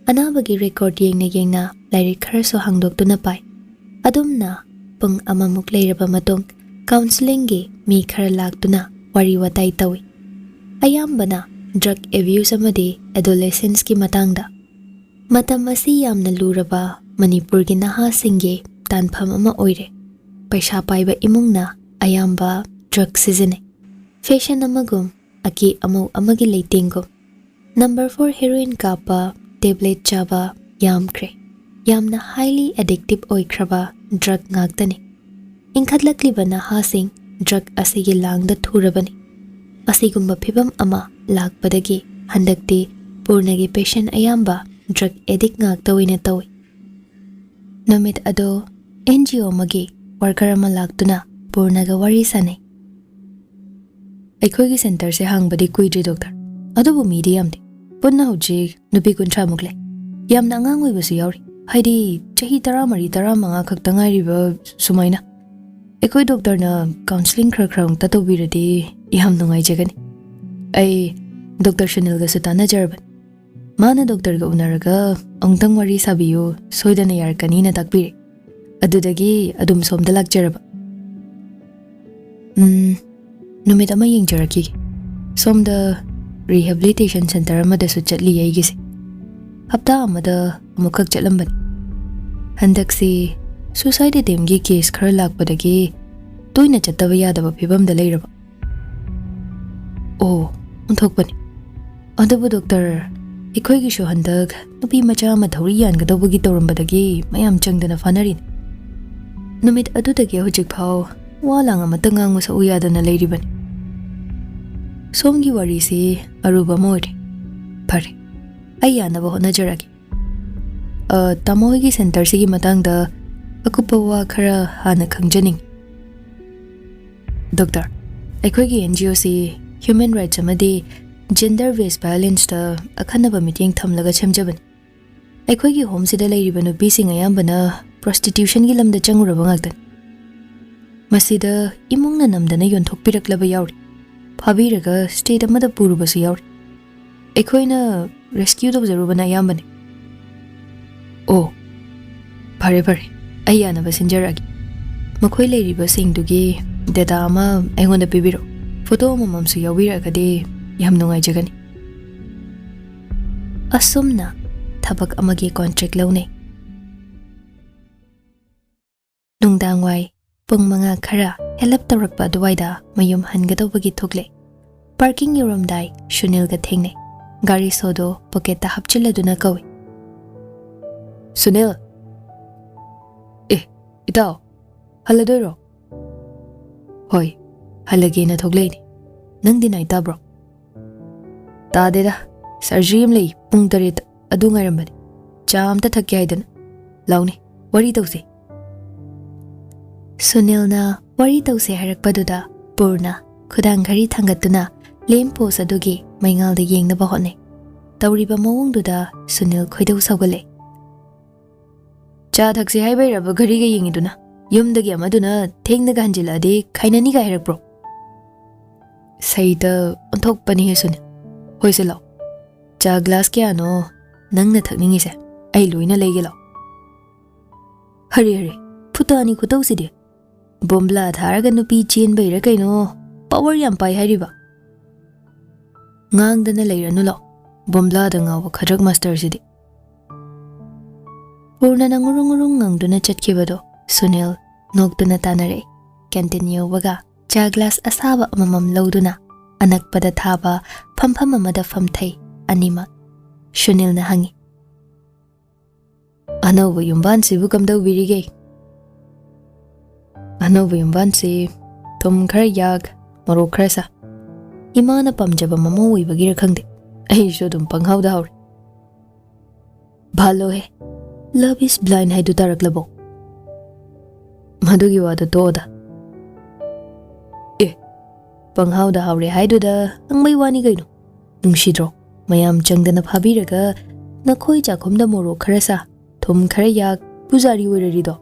ꯑꯅꯥꯕꯒꯤ record ꯌꯦꯡꯅ ꯌꯦꯡꯅ ꯂꯥꯏꯔꯤꯛ ꯈꯔꯁꯨ ꯍꯥꯡꯗꯣꯛꯇꯨꯅ ꯄꯥꯏ꯫ ꯑꯗꯨꯝꯅ ꯄꯨꯡ ꯑꯃꯃꯨꯛ ꯂꯩꯔꯕ ꯃꯇꯨꯡ counselling ꯒꯤ ꯃꯤ ꯈꯔ ꯂꯥꯛꯇꯨꯅ ꯋꯥꯔꯤ ꯋꯥꯇꯥꯏ ꯇꯧꯏ꯫ ꯑꯌꯥꯝꯕꯅ drug abuse ꯑꯃꯗꯤ adolescence ꯀꯤ ꯃꯇꯥꯡꯗ꯫ ꯃꯇꯝ ꯑꯁꯤ ꯌꯥꯝꯅ ꯂꯨꯔꯕ ꯃꯅꯤꯄꯨꯔꯒꯤ ꯅꯍꯥꯁꯤꯡꯒꯤ ꯇꯥꯟꯐꯝ ꯑꯃ ꯑꯣꯏꯔꯦ꯫ ꯄꯩꯁꯥ ꯄꯥꯏꯕ ꯏꯃꯨꯡꯅ ꯑꯌꯥꯝꯕ drug ꯁꯤꯖꯤꯟꯅꯩ꯫ Fashion ꯑꯃꯒꯨꯝ ꯑꯀꯦ ꯑꯃꯧ ꯑꯃꯒꯤ ꯂꯩꯇꯦꯡꯒꯨꯝ꯫ Number four heroin ꯀꯥꯞꯄ, tablet ꯆꯥꯕ ꯌꯥꯝꯈ꯭ꯔꯦ꯫ ꯌꯥꯝꯅ highly addictive ꯑꯣꯏꯈ꯭ꯔꯕ drug ꯉꯥꯛꯇꯅꯤ꯫ ꯏꯟꯈꯠꯂꯛꯂꯤꯕ ꯅꯍꯥꯁꯤꯡ drug ꯑꯁꯤꯒꯤ ꯂꯥꯡꯗ ꯊꯨꯔꯕꯅꯤ꯫ ꯑꯁꯤꯒꯨꯝꯕ ꯐꯤꯚꯝ ꯑꯃ ꯂꯥꯛꯄꯗꯒꯤ ꯍꯟꯗꯛꯇꯤ ꯄꯨꯔꯅꯒꯤ patient ꯑꯌꯥꯝꯕ drug addict ꯉꯥꯛꯇ ꯑꯣꯏꯅ ꯇꯧꯏ꯫ ꯅꯨꯃꯤꯠ ꯑꯗꯣ NGO ꯑꯃꯒꯤ worker ꯑꯃ ꯂꯥꯛꯇꯨꯅ ꯄꯨꯔꯅꯒ ꯋꯥꯔꯤ ꯁꯥꯅꯩ꯫ "ꯑꯩꯈꯣꯏꯒꯤ centreꯁꯦ ꯍꯥꯡꯕꯗꯤ ꯀꯨꯏꯗ꯭ꯔꯤ ꯗꯣꯛꯇꯔ, ꯑꯗꯨꯕꯨ ꯃꯤꯗꯤ ꯌꯥꯝꯗꯦ꯫ ꯄꯨꯟꯅ ꯍꯧꯖꯤꯛ ꯅꯨꯄꯤ ꯀꯨꯟꯊ꯭ꯔꯥꯃꯨꯛ ꯂꯩ꯫ ꯌꯥꯝꯅ ꯑꯉꯥꯡ ꯑꯣꯏꯕꯁꯨ ꯌꯥꯎꯔꯤ, ꯍꯥꯏꯗꯤ ꯆꯍꯤ ꯇꯔꯥꯃꯔꯤ, ꯇꯔꯥꯃꯉꯥ ꯈꯛꯇ ꯉꯥꯏꯔꯤꯕ ꯁꯨꯃꯥꯏꯅ꯫ ꯑꯩꯈꯣꯏ ꯗꯣꯛꯇꯔꯅ counselling ꯈꯔ ꯈꯔ ꯑꯃꯨꯛꯇ ꯇꯧꯕꯤꯔꯗꯤ ꯌꯥꯝ ꯅꯨꯡꯉꯥꯏꯖꯒꯅꯤ꯫ ꯑꯩ ꯗꯣꯛꯇꯔ ꯁꯨꯅꯤꯜꯒꯁꯨ ꯇꯥꯟꯅꯖꯔꯕꯅꯤ꯫ ꯃꯥꯅ ꯗꯣꯛꯇꯔꯒ ꯎꯅꯔꯒ ꯑꯃꯨꯛꯇꯪ ꯋꯥꯔꯤ ꯁꯥꯕꯤꯌꯨ, ꯁꯣꯏꯗꯅ ꯌꯥꯔꯛꯀꯅꯤꯅ ꯇꯥꯛꯄꯤꯔꯦ꯫ ꯑꯗꯨꯗꯒꯤ ꯑꯗꯨꯝ ꯁꯣꯝꯗ ꯂꯥꯛꯆꯔꯕ꯫ ꯎꯝ, ꯅꯨꯃꯤꯠ ꯑꯃ ꯌꯦꯡꯖꯔꯛꯈꯤꯒꯦ꯫ ꯁꯣꯝꯗ rehabilitation centre ꯑꯃꯗꯁꯨ ꯆꯠꯂꯤ ꯑꯩꯒꯤꯁꯦ꯫ ꯍꯞꯇꯥ ꯑꯃꯗ ꯑꯃꯨꯛꯈꯛ ꯆꯠꯂꯝꯕꯅꯤ꯫ ꯍꯟꯗꯛꯁꯤ suicide attempt ꯀꯤ case ꯈꯔ ꯂꯥꯛꯄꯗꯒꯤ ꯇꯣꯏꯅ ꯆꯠꯇꯕ ꯌꯥꯗꯕ ꯐꯤꯕꯝꯗ ꯂꯩꯔꯕ꯫ ꯑꯣ, ꯑꯣꯟꯊꯣꯛꯄꯅꯤ꯫ ꯑꯗꯨꯕꯨ ꯗꯣꯛꯇꯔ, ꯑꯩꯈꯣꯏꯒꯤꯁꯨ ꯍꯟꯗꯛ ꯅꯨꯄꯤ ꯃꯆꯥ ꯑꯃ ꯊꯧꯔꯤ ꯌꯥꯟꯒꯗꯧꯕꯒꯤ ꯇꯧꯔꯝꯕꯗꯒꯤ ꯃꯌꯥꯝ ꯆꯪꯗꯅ ꯐꯥꯅꯔꯤꯅꯤ꯫ ꯅꯨꯃꯤꯠ ꯑꯗꯨꯗꯒꯤ ꯍꯧꯖꯤꯛꯐꯥꯎ ꯋꯥ ꯂꯥꯡ ꯑꯃꯠꯇ ꯉꯥꯡꯕ ꯁꯛꯎ ꯌꯥꯗꯅ ꯂꯩꯔꯤꯕꯅꯤ꯫ ꯁꯣꯝꯒꯤ ꯋꯥꯔꯤꯁꯤ ꯑꯔꯨꯕ ꯑꯃ ꯑꯣꯏꯔꯦ꯫ ꯐꯔꯦ, ꯑꯩ ꯌꯥꯅꯕ ꯍꯣꯠꯅꯖꯔꯒꯦ꯫ ꯑ, ꯇꯥꯃꯣ ꯍꯣꯏꯒꯤ centre ꯁꯤꯒꯤ ꯃꯇꯥꯡꯗ ꯑꯀꯨꯞꯄ ꯋꯥ ꯈꯔ ꯍꯥꯟꯅ ꯈꯪꯖꯅꯤꯡꯉꯤ꯫ ꯗꯣꯛꯇꯔ, ꯑꯩꯈꯣꯏꯒꯤ ꯑꯦꯟ ꯖꯤ ꯑꯣ ꯁꯤ human rights ꯑꯃꯗꯤ gender based violence ꯇ ꯑꯈꯟꯅꯕ ꯃꯤꯠꯌꯦꯡ ꯊꯝꯂꯒ ꯁꯦꯝꯖꯕꯅꯤ꯫ ꯑꯩꯈꯣꯏꯒꯤ ꯍꯣꯝꯁꯤꯗ ꯂꯩꯔꯤꯕ ꯅꯨꯄꯤꯁꯤꯡ ꯑꯌꯥꯝꯕꯅ prostitution ꯒꯤ ꯂꯝꯗ ꯆꯪꯉꯨꯔꯕ ꯉꯥꯛꯇꯅꯤ꯫ ꯃꯁꯤꯗ ꯏꯃꯨꯡꯅ ꯅꯝꯗꯅ ꯌꯣꯟꯊꯣꯛꯄꯤꯔꯛꯂꯕ ꯌꯥꯎꯔꯤ, ꯐꯥꯕꯤꯔꯒ state ꯑꯃꯗ ꯄꯨꯔꯨꯕꯁꯨ ꯌꯥꯎꯔꯤ꯫ ꯑꯩꯈꯣꯏꯅ rescue ꯇꯧꯖꯔꯨꯕꯅ ꯑꯌꯥꯝꯕꯅꯤ꯫ ꯑꯣ, ꯐꯔꯦ ꯐꯔꯦ, ꯑꯩ ꯌꯥꯅꯕ ꯁꯤꯟꯖꯔꯛꯑꯒꯦ꯫ ꯃꯈꯣꯏ ꯂꯩꯔꯤꯕꯁꯤꯡꯗꯨꯒꯤ data ꯑꯃ ꯑꯩꯉꯣꯟꯗ ꯄꯤꯕꯤꯔꯛꯎ꯫ Photo ꯑꯃꯃꯝꯁꯨ ꯌꯥꯎꯕꯤꯔꯛꯑꯒꯗꯤ ꯌꯥꯝ ꯅꯨꯡꯉꯥꯏꯖꯒꯅꯤ꯫ ꯑꯁꯨꯝꯅ ꯊꯕꯛ ꯑꯃꯒꯤ contract ꯂꯧꯅꯩ꯫ ꯅꯨꯡꯗꯥꯡꯋꯥꯏ ꯄꯨꯡ ꯃꯉꯥ ꯈꯔ ꯍꯦꯜꯂꯞ ꯇꯧꯔꯛꯄ ꯑꯗꯨꯋꯥꯏꯗ ꯃꯌꯨꯝ ꯍꯟꯒꯗꯧꯕꯒꯤ ꯊꯣꯛꯂꯦ꯫ Parking ꯌꯧꯔꯝꯗꯥꯏ ꯁꯨꯅꯤꯜꯒ ꯊꯦꯡꯅꯩ꯫ ꯒꯥꯔꯤ ꯁꯣꯗꯣ pocket ꯇ ꯍꯥꯞꯆꯤꯜꯂꯗꯨꯅ ꯀꯧꯏ꯫ "ꯁꯨꯅꯤꯜ!" "ꯑꯦ, ꯏꯇꯥꯎ, ꯍꯜꯂꯗꯣꯏꯔꯣ?" "ꯍꯣꯏ, ꯍꯜꯂꯒꯦꯅ ꯊꯣꯛꯂꯛꯏꯅꯦ꯫ ꯅꯪꯗꯤ night ꯇꯥꯕ꯭ꯔꯣ?" "ꯇꯥꯗꯦꯗ, surgery ꯑꯃ ꯂꯩ ꯄꯨꯡ ꯇꯔꯦꯠꯇ, ꯑꯗꯨ ꯉꯥꯏꯔꯝꯕꯅꯤ꯫ ꯆꯥ ꯑꯝꯇ ꯊꯛꯀꯦ ꯍꯥꯏꯗꯅ꯫ ꯂꯥꯎꯅꯦ, ꯋꯥꯔꯤ ꯇꯧꯁꯦ꯫" ꯁꯨꯅꯤꯜꯅ ꯋꯥꯔꯤ ꯇꯧꯁꯦ ꯍꯥꯏꯔꯛꯄꯗꯨꯗ ꯄꯨꯔꯅ ꯈꯨꯗꯥꯡ ꯘꯔꯤ ꯊꯥꯡꯒꯠꯇꯨꯅ lamp post ꯑꯗꯨꯒꯤ ꯃꯩꯉꯥꯜꯗ ꯌꯦꯡꯅꯕ ꯍꯣꯠꯅꯩ꯫ ꯇꯧꯔꯤꯕ ꯃꯑꯣꯡꯗꯨꯗ ꯁꯨꯅꯤꯜ ꯈꯣꯏꯗꯧ ꯁꯥꯎꯒꯠꯂꯦ꯫ "ꯆꯥ ꯊꯛꯁꯦ ꯍꯥꯏꯕꯩꯔꯕ ꯘꯔꯤꯒ ꯌꯦꯡꯉꯤꯗꯨꯅ? ꯌꯨꯝꯗꯒꯤ ꯑꯃꯗꯨꯅ ꯊꯦꯡꯅꯒ ꯍꯟꯖꯤꯜꯂꯛꯑꯗꯤ ꯈꯥꯏꯅꯅꯤꯒ ꯍꯥꯏꯔꯛꯄ꯭ꯔꯣ?" ꯁꯩꯇ ꯑꯣꯟꯊꯣꯛꯄꯅꯤꯍꯦ ꯁꯨꯅꯤꯜ꯫ "ꯍꯣꯏꯁꯦ ꯂꯥꯎ, ꯆꯥ glass ꯀꯌꯥꯅꯣ ꯅꯪꯅ ꯊꯛꯅꯤꯡꯉꯤꯁꯦ? ꯑꯩ ꯂꯣꯏꯅ ꯂꯩꯒꯦ ꯂꯥꯎ꯫" "ꯍꯔꯦ ꯍꯔꯦ, ꯐꯨꯇꯥꯅꯤ ꯈꯨꯇꯧꯁꯤꯗꯤ꯫ ꯕꯣꯝꯕ꯭ꯂꯥ ꯊꯥꯔꯒ ꯅꯨꯄꯤ ꯆꯦꯟꯕꯩꯔ ꯀꯩꯅꯣ power ꯌꯥꯝ ꯄꯥꯏ ꯍꯥꯏꯔꯤꯕ?" "ꯉꯥꯡꯗꯅ ꯂꯩꯔꯅꯨ ꯂꯥꯎ, ꯕꯣꯝꯕ꯭ꯂꯥꯗ ꯉꯥꯎꯕ ꯈꯗ꯭ꯔꯛ ꯃꯥꯁꯇꯔꯁꯤꯗꯤ꯫" ꯄꯨꯔꯅꯅ ꯉꯨꯔꯨꯡ ꯉꯨꯔꯨꯡ ꯉꯪꯗꯨꯅ ꯆꯠꯈꯤꯕꯗꯣ ꯁꯨꯅꯤꯜ ꯅꯣꯛꯇꯨꯅ ꯇꯥꯅꯔꯛꯏ꯫ Canteen ꯌꯧꯕꯒ ꯆꯥ glass ꯑꯁꯥꯕ ꯑꯃꯃꯝ ꯂꯧꯗꯨꯅ ꯑꯅꯛꯄꯗ ꯊꯥꯕ ꯐꯝꯐꯝ ꯑꯃꯗ ꯐꯝꯊꯩ ꯑꯅꯤꯃꯛ꯫ ꯁꯨꯅꯤꯜꯅ ꯍꯪꯉꯤ, "ꯑꯅꯧꯕ ꯌꯨꯝꯕꯥꯟꯁꯤꯕꯨ ꯀꯝꯗꯧꯕꯤꯔꯤꯒꯦ?" "ꯑꯅꯧꯕ ꯌꯨꯝꯕꯥꯟꯁꯤ ꯊꯨꯝ ꯈꯔ ꯌꯥꯛ, ꯃꯣꯔꯣꯛ ꯈꯔ ꯁꯥ꯫ ꯏꯃꯥꯅ ꯄꯥꯝꯖꯕ ꯃꯃꯧ ꯑꯣꯏꯕꯒꯤꯔ ꯈꯪꯗꯦ, ꯑꯩꯁꯨ ꯑꯗꯨꯝ ꯄꯪꯍꯥꯎꯗ ꯍꯥꯎꯔꯤ꯫" "ꯚꯥꯂꯣꯍꯦ, love is blind ꯍꯥꯏꯗꯨ ꯇꯥꯔꯛꯂꯕꯣ?" "ꯃꯗꯨꯒꯤ ꯋꯥꯗꯨ ꯇꯣꯛꯑꯣꯗ꯫ ꯄꯪꯍꯥꯎꯗ ꯍꯥꯎꯔꯦ ꯍꯥꯏꯗꯨꯗ ꯍꯪꯕꯩ ꯋꯥꯅꯤ ꯀꯩꯅꯣ꯫ ꯅꯨꯡꯁꯤꯗ꯭ꯔꯣ? ꯃꯌꯥꯝ ꯆꯪꯗꯅ ꯐꯥꯕꯤꯔꯒ ꯅꯈꯣꯏ ꯆꯥꯛꯈꯨꯝꯗ ꯃꯣꯔꯣꯛ ꯈꯔ ꯁꯥ, ꯊꯨꯝ ꯈꯔ ꯌꯥꯛ, ꯄꯨꯖꯥꯔꯤ ꯑꯣꯏꯔꯔꯤꯗꯣ꯫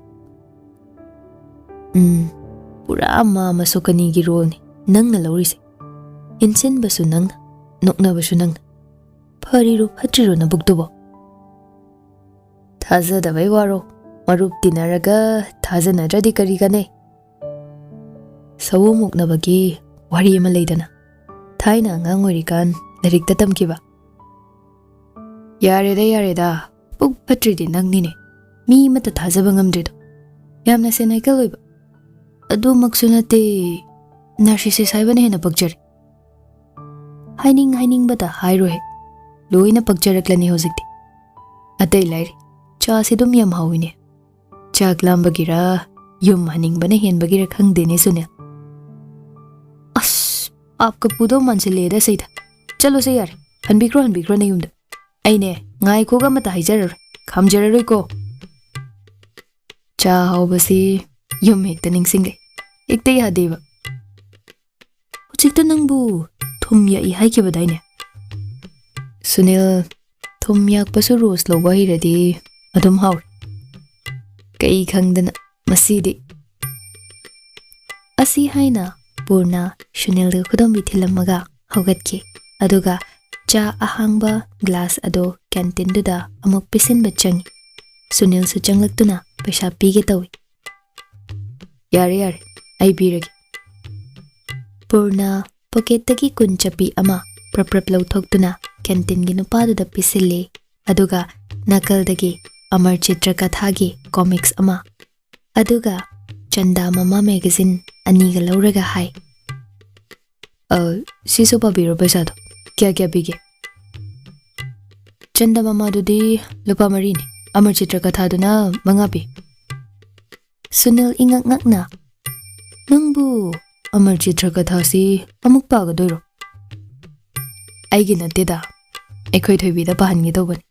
ꯎꯝ, ꯄꯨꯔꯥ ꯃꯥ ꯃꯁꯣꯀꯅꯤꯒꯤ ꯔꯣꯜꯅꯤ ꯅꯪꯅ ꯂꯧꯔꯤꯁꯦ꯫ ꯏꯟꯁꯤꯟꯕꯁꯨ ꯅꯪꯅ, ꯅꯣꯛꯅꯕꯁꯨ ꯅꯪꯅ꯫ ꯐꯔꯤꯔꯣ ꯐꯠꯇ꯭ꯔꯤꯔꯣ ꯅꯕꯨꯛꯇꯨꯕꯣ? ꯊꯥꯖꯗꯕꯩ ꯋꯥꯔꯣ? ꯃꯔꯨꯞ ꯇꯤꯟꯅꯔꯒ ꯊꯥꯖꯅꯗ꯭ꯔꯗꯤ ꯀꯔꯤ ꯀꯥꯟꯅꯩ? ꯁꯑꯣꯝ ꯑꯣꯛꯅꯕꯒꯤ ꯋꯥꯔꯤ ꯑꯃ ꯂꯩꯗꯅ, ꯊꯥꯏꯅ ꯑꯉꯥꯡ ꯑꯣꯏꯔꯤꯀꯥꯟ ꯂꯥꯏꯔꯤꯛꯇ ꯇꯝꯈꯤꯕ꯫ ꯌꯥꯔꯦꯗ, ꯌꯥꯔꯦꯗ, ꯄꯨꯛ ꯐꯠꯇ꯭ꯔꯤꯗꯤ ꯅꯪꯅꯤꯅꯦ, ꯃꯤ ꯑꯃꯠꯇ ꯊꯥꯖꯕ ꯉꯝꯗ꯭ꯔꯤꯗꯣ꯫ ꯌꯥꯝꯅ ꯁꯦꯅꯥꯏꯀꯜ ꯑꯣꯏꯕ꯫ ꯑꯗꯨꯃꯛꯁꯨ ꯅꯠꯇꯦ, ꯅꯥꯔꯁꯤꯁꯤꯁ ꯍꯥꯏꯕꯅ ꯍꯦꯟꯅ ꯄꯛꯆꯔꯦ꯫ ꯍꯥꯏꯅꯤꯡ ꯍꯥꯏꯅꯤꯡꯕꯗ ꯍꯥꯏꯔꯣꯏ, ꯂꯣꯏꯅ ꯄꯛꯆꯔꯛꯂꯅꯤ ꯍꯧꯖꯤꯛꯇꯤ꯫ ꯑꯇꯩ ꯂꯥꯏꯔꯤ, ꯆꯥꯁꯤ ꯑꯗꯨꯝ ꯌꯥꯝ ꯍꯥꯎꯋꯤꯅꯦ꯫ ꯆꯥꯛ ꯂꯥꯝꯕꯒꯤꯔ, ꯌꯨꯝ ꯍꯟꯅꯤꯡꯕꯅ ꯍꯦꯟꯕꯒꯤꯔ ꯈꯪꯗꯦꯅꯦ ꯁꯨꯅꯤꯜ꯫ ꯑꯁ, ꯄꯥꯞꯀ ꯄꯨꯗꯧ ꯃꯥꯟꯁꯤꯜꯂꯦꯗ ꯁꯤꯗ꯫ ꯆꯠꯂꯣꯁꯦ ꯌꯥꯔꯦ, ꯍꯟꯕꯤꯈ꯭ꯔꯣ, ꯍꯟꯕꯤꯈ꯭ꯔꯣ ꯅꯌꯨꯝꯗ꯫ ꯑꯩꯅꯦ, ꯉꯥꯏꯈꯣꯒ ꯑꯃꯠꯇ ꯍꯥꯏꯖꯔꯔꯣꯏ, ꯈꯥꯝꯖꯔꯔꯣꯏꯀꯣ꯫ ꯆꯥ ꯍꯥꯎꯕꯁꯤ ꯌꯨꯝ ꯍꯦꯛꯇ ꯅꯤꯡꯁꯤꯡꯂꯦ, ꯍꯦꯛꯇ ꯌꯥꯗꯦꯕ꯫ ꯍꯧꯖꯤꯛꯇ ꯅꯪꯕꯨ ꯊꯨꯝ ꯌꯥꯛꯏ ꯍꯥꯏꯈꯤꯕꯗꯥꯏꯅꯦ? ꯁꯨꯅꯤꯜ, ꯊꯨꯝ ꯌꯥꯛꯄꯁꯨ ꯔꯣꯁ ꯂꯧꯕ ꯍꯩꯔꯗꯤ ꯑꯗꯨꯝ ꯍꯥꯎꯔꯦ꯫ ꯀꯩ ꯈꯪꯗꯅ ꯃꯁꯤꯗꯤ꯫ ꯑꯁꯤ ꯍꯥꯏꯅ ꯄꯨꯔꯅ ꯁꯨꯅꯤꯜꯗ ꯈꯨꯗꯣꯝꯕꯤ ꯊꯤꯜꯂꯝꯃꯒ ꯍꯧꯒꯠꯈꯤ꯫ ꯑꯗꯨꯒ ꯆꯥ ꯑꯍꯥꯡꯕ ꯒ꯭ꯂꯥꯁ ꯑꯗꯨ ꯀꯦꯟꯇꯤꯟꯗꯨꯗ ꯑꯃꯨꯛ ꯄꯤꯁꯤꯟꯕ ꯆꯪꯉꯤ꯫ ꯁꯨꯅꯤꯜꯁꯨ ꯆꯪꯂꯛꯇꯨꯅ ꯄꯩꯁꯥ ꯄꯤꯒꯦ ꯇꯧꯏ꯫ "ꯌꯥꯔꯦ, ꯌꯥꯔꯦ, ꯑꯩ ꯄꯤꯔꯒꯦ꯫" ꯄꯨꯔꯅ ꯄꯣꯀꯦꯠꯇꯒꯤ ꯀꯨꯟ ꯆꯞꯄꯤ ꯑꯃ ꯄ꯭ꯔꯞ ꯄ꯭ꯔꯞ ꯂꯧꯊꯣꯛꯇꯨꯅ ꯀꯦꯟꯇꯤꯟꯒꯤ ꯅꯨꯄꯥꯗꯨꯗ ꯄꯤꯁꯤꯜꯂꯤ꯫ ꯑꯗꯨꯒ ꯅꯥꯀꯜꯗꯒꯤ ꯑꯃꯔ ꯆꯤꯇ꯭ꯔꯀꯊꯥꯒꯤ ꯀꯣꯃꯤꯛꯁ ꯑꯃ, ꯑꯗꯨꯒ ꯆꯟꯗꯥ ꯃꯃꯥ ꯃꯦꯒꯥꯖꯤꯟ ꯑꯅꯤꯒ ꯂꯧꯔꯒ ꯍꯥꯏ, "ꯑ, ꯁꯤꯁꯨ ꯄꯥꯕꯤꯔꯣ ꯄꯩꯁꯥꯗꯣ꯫ ꯀꯌꯥ ꯀꯌꯥ ꯄꯤꯒꯦ?" "ꯆꯟꯗꯥ ꯃꯃꯥꯗꯨꯗꯤ ꯂꯨꯄꯥ ꯃꯔꯤꯅꯤ, ꯑꯃꯔ ꯆꯤꯇ꯭ꯔꯀꯊꯥꯗꯨꯅ ꯃꯉꯥ ꯄꯤ꯫" ꯁꯨꯅꯤꯜ ꯏꯉꯛ ꯉꯛꯅ, "ꯅꯪꯕꯨ ꯑꯃꯔ ꯆꯤꯇ꯭ꯔꯀꯊꯥꯁꯤ ꯑꯃꯨꯛ ꯄꯥꯒꯗꯣꯏꯔꯣ?" "ꯑꯩꯒꯤ ꯅꯠꯇꯦꯗ, ꯑꯩꯈꯣꯏ ꯊꯣꯏꯕꯤꯗ ꯄꯥꯍꯟꯒꯦ ꯇꯧꯕꯅꯤ꯫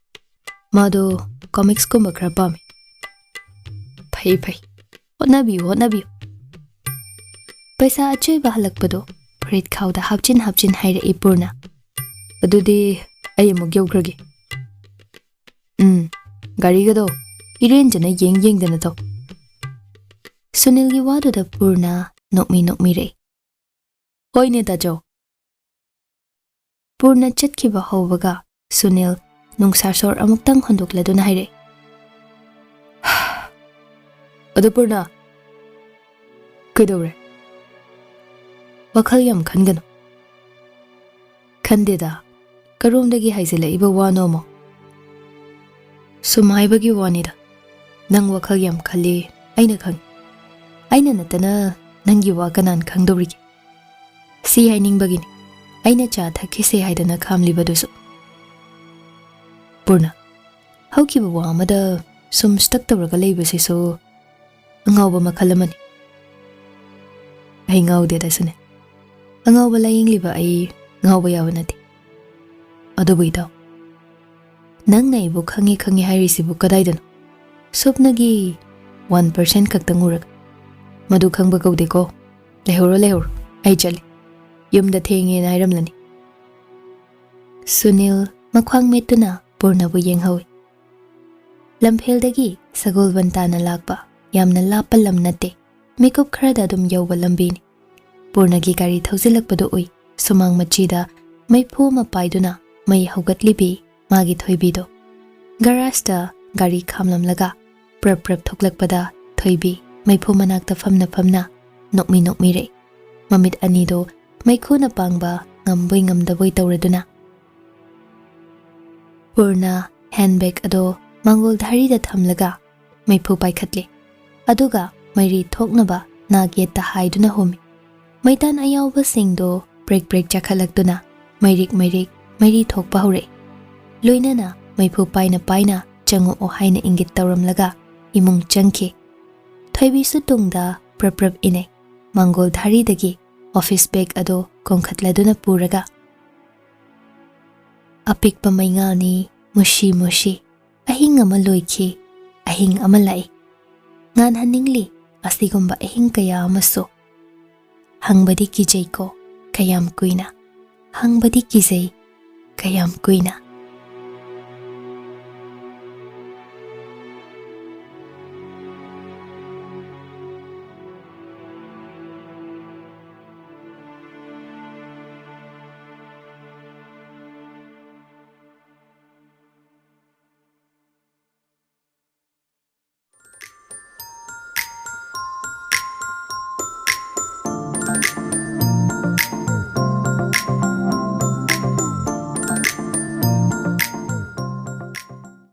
ꯃꯥꯗꯣ ꯀꯣꯃꯤꯛꯁꯀꯨꯝꯕ ꯈꯔ ꯄꯥꯝꯃꯤ꯫" "ꯐꯩ, ꯐꯩ꯫ ꯍꯣꯠꯅꯕꯤꯌꯨ, ꯍꯣꯠꯅꯕꯤꯌꯨ꯫" ꯄꯩꯁꯥ ꯑꯆꯣꯏꯕ ꯍꯜꯂꯛꯄꯗꯣ ꯐꯨꯔꯤꯠ ꯈꯥꯎꯗ ꯍꯥꯞꯆꯤꯟ ꯍꯥꯞꯆꯤꯟ ꯍꯥꯏꯔꯛꯏ ꯄꯨꯔꯅ꯫ "ꯑꯗꯨꯗꯤ ꯑꯩ ꯑꯃꯨꯛ ꯌꯧꯈ꯭ꯔꯒꯦ꯫ ꯎꯝ, ꯒꯥꯔꯤꯒꯗꯣ ꯏꯔꯦꯟꯖꯅ ꯌꯦꯡ ꯌꯦꯡꯗꯅ ꯊꯧ꯫" ꯁꯨꯅꯤꯜꯒꯤ ꯋꯥꯗꯨꯗ ꯄꯨꯔꯅ ꯅꯣꯛꯃꯤ ꯅꯣꯛꯃꯤꯔꯛꯏ꯫ "ꯍꯣꯏꯅꯦ ꯇꯥꯆꯧ꯫" ꯄꯨꯔꯅ ꯆꯠꯈꯤꯕ ꯍꯧꯕꯒ ꯁꯨꯅꯤꯜ ꯅꯨꯡꯁꯥ ꯁꯣꯔ ꯑꯃꯨꯛꯇꯪ ꯍꯣꯟꯗꯣꯛꯂꯗꯨꯅ ꯍꯥꯏꯔꯛꯏ, "ꯑꯗꯣ ꯄꯨꯔꯅ, ꯀꯩꯗꯧꯔꯦ? ꯋꯥꯈꯜ ꯌꯥꯝ ꯈꯟꯒꯅꯨ꯫" "ꯈꯟꯗꯦꯗ, ꯀꯔꯣꯝꯗꯒꯤ ꯍꯥꯏꯖꯤꯜꯂꯛꯏꯕ ꯋꯥꯅꯣ ꯑꯃꯨꯛ?" "ꯁꯨꯝ ꯍꯥꯏꯕꯒꯤ ꯋꯥꯅꯤꯗ, ꯅꯪ ꯋꯥꯈꯜ ꯌꯥꯝ ꯈꯜꯂꯤ ꯑꯩꯅ ꯈꯪꯉꯤ꯫ ꯑꯩꯅ ꯅꯠꯇꯅ ꯅꯪꯒꯤ ꯋꯥ ꯀꯅꯥꯅ ꯈꯪꯗꯧꯔꯤꯒꯦ? ꯁꯤ ꯍꯥꯏꯅꯤꯡꯕꯒꯤꯅꯤ ꯑꯩꯅ ꯆꯥ ꯊꯛꯈꯤꯁꯦ ꯍꯥꯏꯗꯅ ꯈꯥꯝꯂꯤꯕꯗꯨꯁꯨ꯫" ꯄꯨꯔꯅ, ꯍꯧꯈꯤꯕ ꯋꯥ ꯑꯃꯗ ꯁꯨꯝ ꯁ꯭ꯇꯛ ꯇꯧꯔꯒ ꯂꯩꯕꯁꯤꯁꯨ ꯑꯉꯥꯎꯕ ꯃꯈꯜ ꯑꯃꯅꯤ꯫ "ꯑꯩ ꯉꯥꯎꯗꯦꯗ ꯁꯨꯅꯦ꯫ ꯑꯉꯥꯎꯕ ꯂꯥꯌꯦꯡꯂꯤꯕ ꯑꯩ ꯉꯥꯎꯕ ꯌꯥꯕ ꯅꯠꯇꯦ꯫ ꯑꯗꯨꯕꯨ ꯏꯇꯥꯎ, ꯅꯪꯅ ꯑꯩꯕꯨ ꯈꯪꯉꯤ ꯈꯪꯉꯤ ꯍꯥꯏꯔꯤꯁꯤꯕꯨ ꯀꯗꯥꯏꯗꯅꯣ? ꯁꯨꯞꯅꯒꯤ ꯋꯥꯟ ꯄꯥꯔꯁꯦꯟ ꯈꯛꯇꯪ ꯎꯔꯒ꯫ ꯃꯗꯨ ꯈꯪꯕ ꯀꯧꯗꯦꯀꯣ꯫ ꯂꯩꯍꯧꯔꯣ, ꯂꯩꯍꯧꯔꯣ꯫ ꯑꯩ ꯆꯠꯂꯤ꯫ ꯌꯨꯝꯗ ꯊꯦꯡꯉꯦꯅ ꯍꯥꯏꯔꯝꯂꯅꯤ꯫" ꯁꯨꯅꯤꯜ ꯃꯈ꯭ꯋꯥꯡ ꯃꯦꯠꯇꯨꯅ ꯄꯨꯔꯅꯕꯨ ꯌꯦꯡꯍꯧꯏ꯫ ꯂꯝꯐꯦꯜꯗꯒꯤ ꯁꯒꯣꯜꯕꯟ ꯇꯥꯅ ꯂꯥꯛꯄ ꯌꯥꯝꯅ ꯂꯥꯞꯄ ꯂꯝ ꯅꯠꯇꯦ꯫ ꯃꯤꯀꯨꯞ ꯈꯔꯗ ꯑꯗꯨꯝ ꯌꯧꯕ ꯂꯝꯕꯤꯅꯤ꯫ ꯄꯨꯔꯅꯒꯤ ꯒꯥꯔꯤ ꯊꯧꯖꯤꯜꯂꯛꯄꯗꯨ ꯎꯏ꯫ ꯁꯨꯃꯥꯡ ꯃꯆꯤꯗ ꯃꯩꯐꯨ ꯑꯃ ꯄꯥꯏꯗꯨꯅ ꯃꯩ ꯍꯧꯒꯠꯂꯤꯕꯤ ꯃꯥꯒꯤ ꯊꯣꯏꯕꯤꯗꯣ꯫ ꯒꯔꯥꯖꯇ ꯒꯥꯔꯤ ꯈꯥꯝꯂꯝꯂꯒ ꯄ꯭ꯔꯞ ꯄ꯭ꯔꯞ ꯊꯣꯛꯂꯛꯄꯗ ꯊꯣꯏꯕꯤ ꯃꯩꯐꯨ ꯃꯅꯥꯛꯇ ꯐꯝꯅ ꯐꯝꯅ ꯅꯣꯛꯃꯤ ꯅꯣꯛꯃꯤꯔꯛꯏ꯫ ꯃꯃꯤꯠ ꯑꯅꯤꯗꯣ ꯃꯩꯈꯨꯅ ꯄꯥꯡꯕ ꯉꯝꯕꯣꯏ ꯉꯝꯗꯕꯣꯏ ꯇꯧꯔꯗꯨꯅ꯫ ꯄꯨꯔꯅ ꯍꯦꯟꯕꯦꯒ ꯑꯗꯣ ꯃꯥꯡꯒꯣꯜ ꯙꯥꯔꯤꯗ ꯊꯝꯂꯒ ꯃꯩꯐꯨ ꯄꯥꯏꯈꯠꯂꯦ꯫ ꯑꯗꯨꯒ ꯃꯩꯔꯤ ꯊꯣꯛꯅꯕ ꯅꯥꯛ ꯌꯦꯠꯇ ꯍꯥꯏꯗꯨꯅ ꯍꯨꯝꯃꯤ꯫ ꯃꯩꯇꯥꯟ ꯑꯌꯥꯎꯕꯁꯤꯡꯗꯣ ꯄ꯭ꯔꯦꯛ ꯄ꯭ꯔꯦꯛ ꯆꯥꯈꯠꯂꯛꯇꯨꯅ ꯃꯩꯔꯤꯛ ꯃꯩꯔꯤꯛ ꯃꯩꯔꯤ ꯊꯣꯛꯄ ꯍꯧꯔꯛꯏ꯫ ꯂꯣꯏꯅꯅ ꯃꯩꯐꯨ ꯄꯥꯏꯅ ꯄꯥꯏꯅ ꯆꯪꯉꯛꯑꯣ ꯍꯥꯏꯅ ꯏꯪꯒꯤꯠ ꯇꯧꯔꯝꯂꯒ ꯏꯃꯨꯡ ꯆꯪꯈꯤ꯫ ꯊꯣꯏꯕꯤꯁꯨ ꯇꯨꯡꯗ ꯄ꯭ꯔꯞ ꯄ꯭ꯔꯞ ꯏꯅꯩ꯫ ꯃꯥꯡꯒꯣꯜ ꯙꯥꯔꯤꯗꯒꯤ ꯑꯣꯐꯤꯁ ꯕꯦꯒ ꯑꯗꯣ ꯀꯣꯟꯈꯠꯂꯗꯨꯅ ꯄꯨꯔꯒ, "ꯑꯄꯤꯛꯄ ꯃꯩꯉꯥꯜꯅꯤ, ꯃꯨꯁꯤ ꯃꯨꯁꯤ, ꯑꯍꯤꯡ ꯑꯃ ꯂꯣꯏꯈꯤ, ꯑꯍꯤꯡ ꯑꯃ ꯂꯥꯛꯏ꯫ ꯉꯥꯟꯍꯟꯅꯤꯡꯂꯤ ꯑꯁꯤꯒꯨꯝꯕ ꯑꯍꯤꯡ ꯀꯌꯥ ꯑꯃꯁꯨ꯫ ꯍꯪꯕꯗꯤ ꯀꯤꯖꯩꯀꯣ, ꯀꯌꯥꯝ ꯀꯨꯏꯅ? ꯍꯪꯕꯗꯤ ꯀꯤꯖꯩ, ꯀꯌꯥꯝ ꯀꯨꯏꯅ?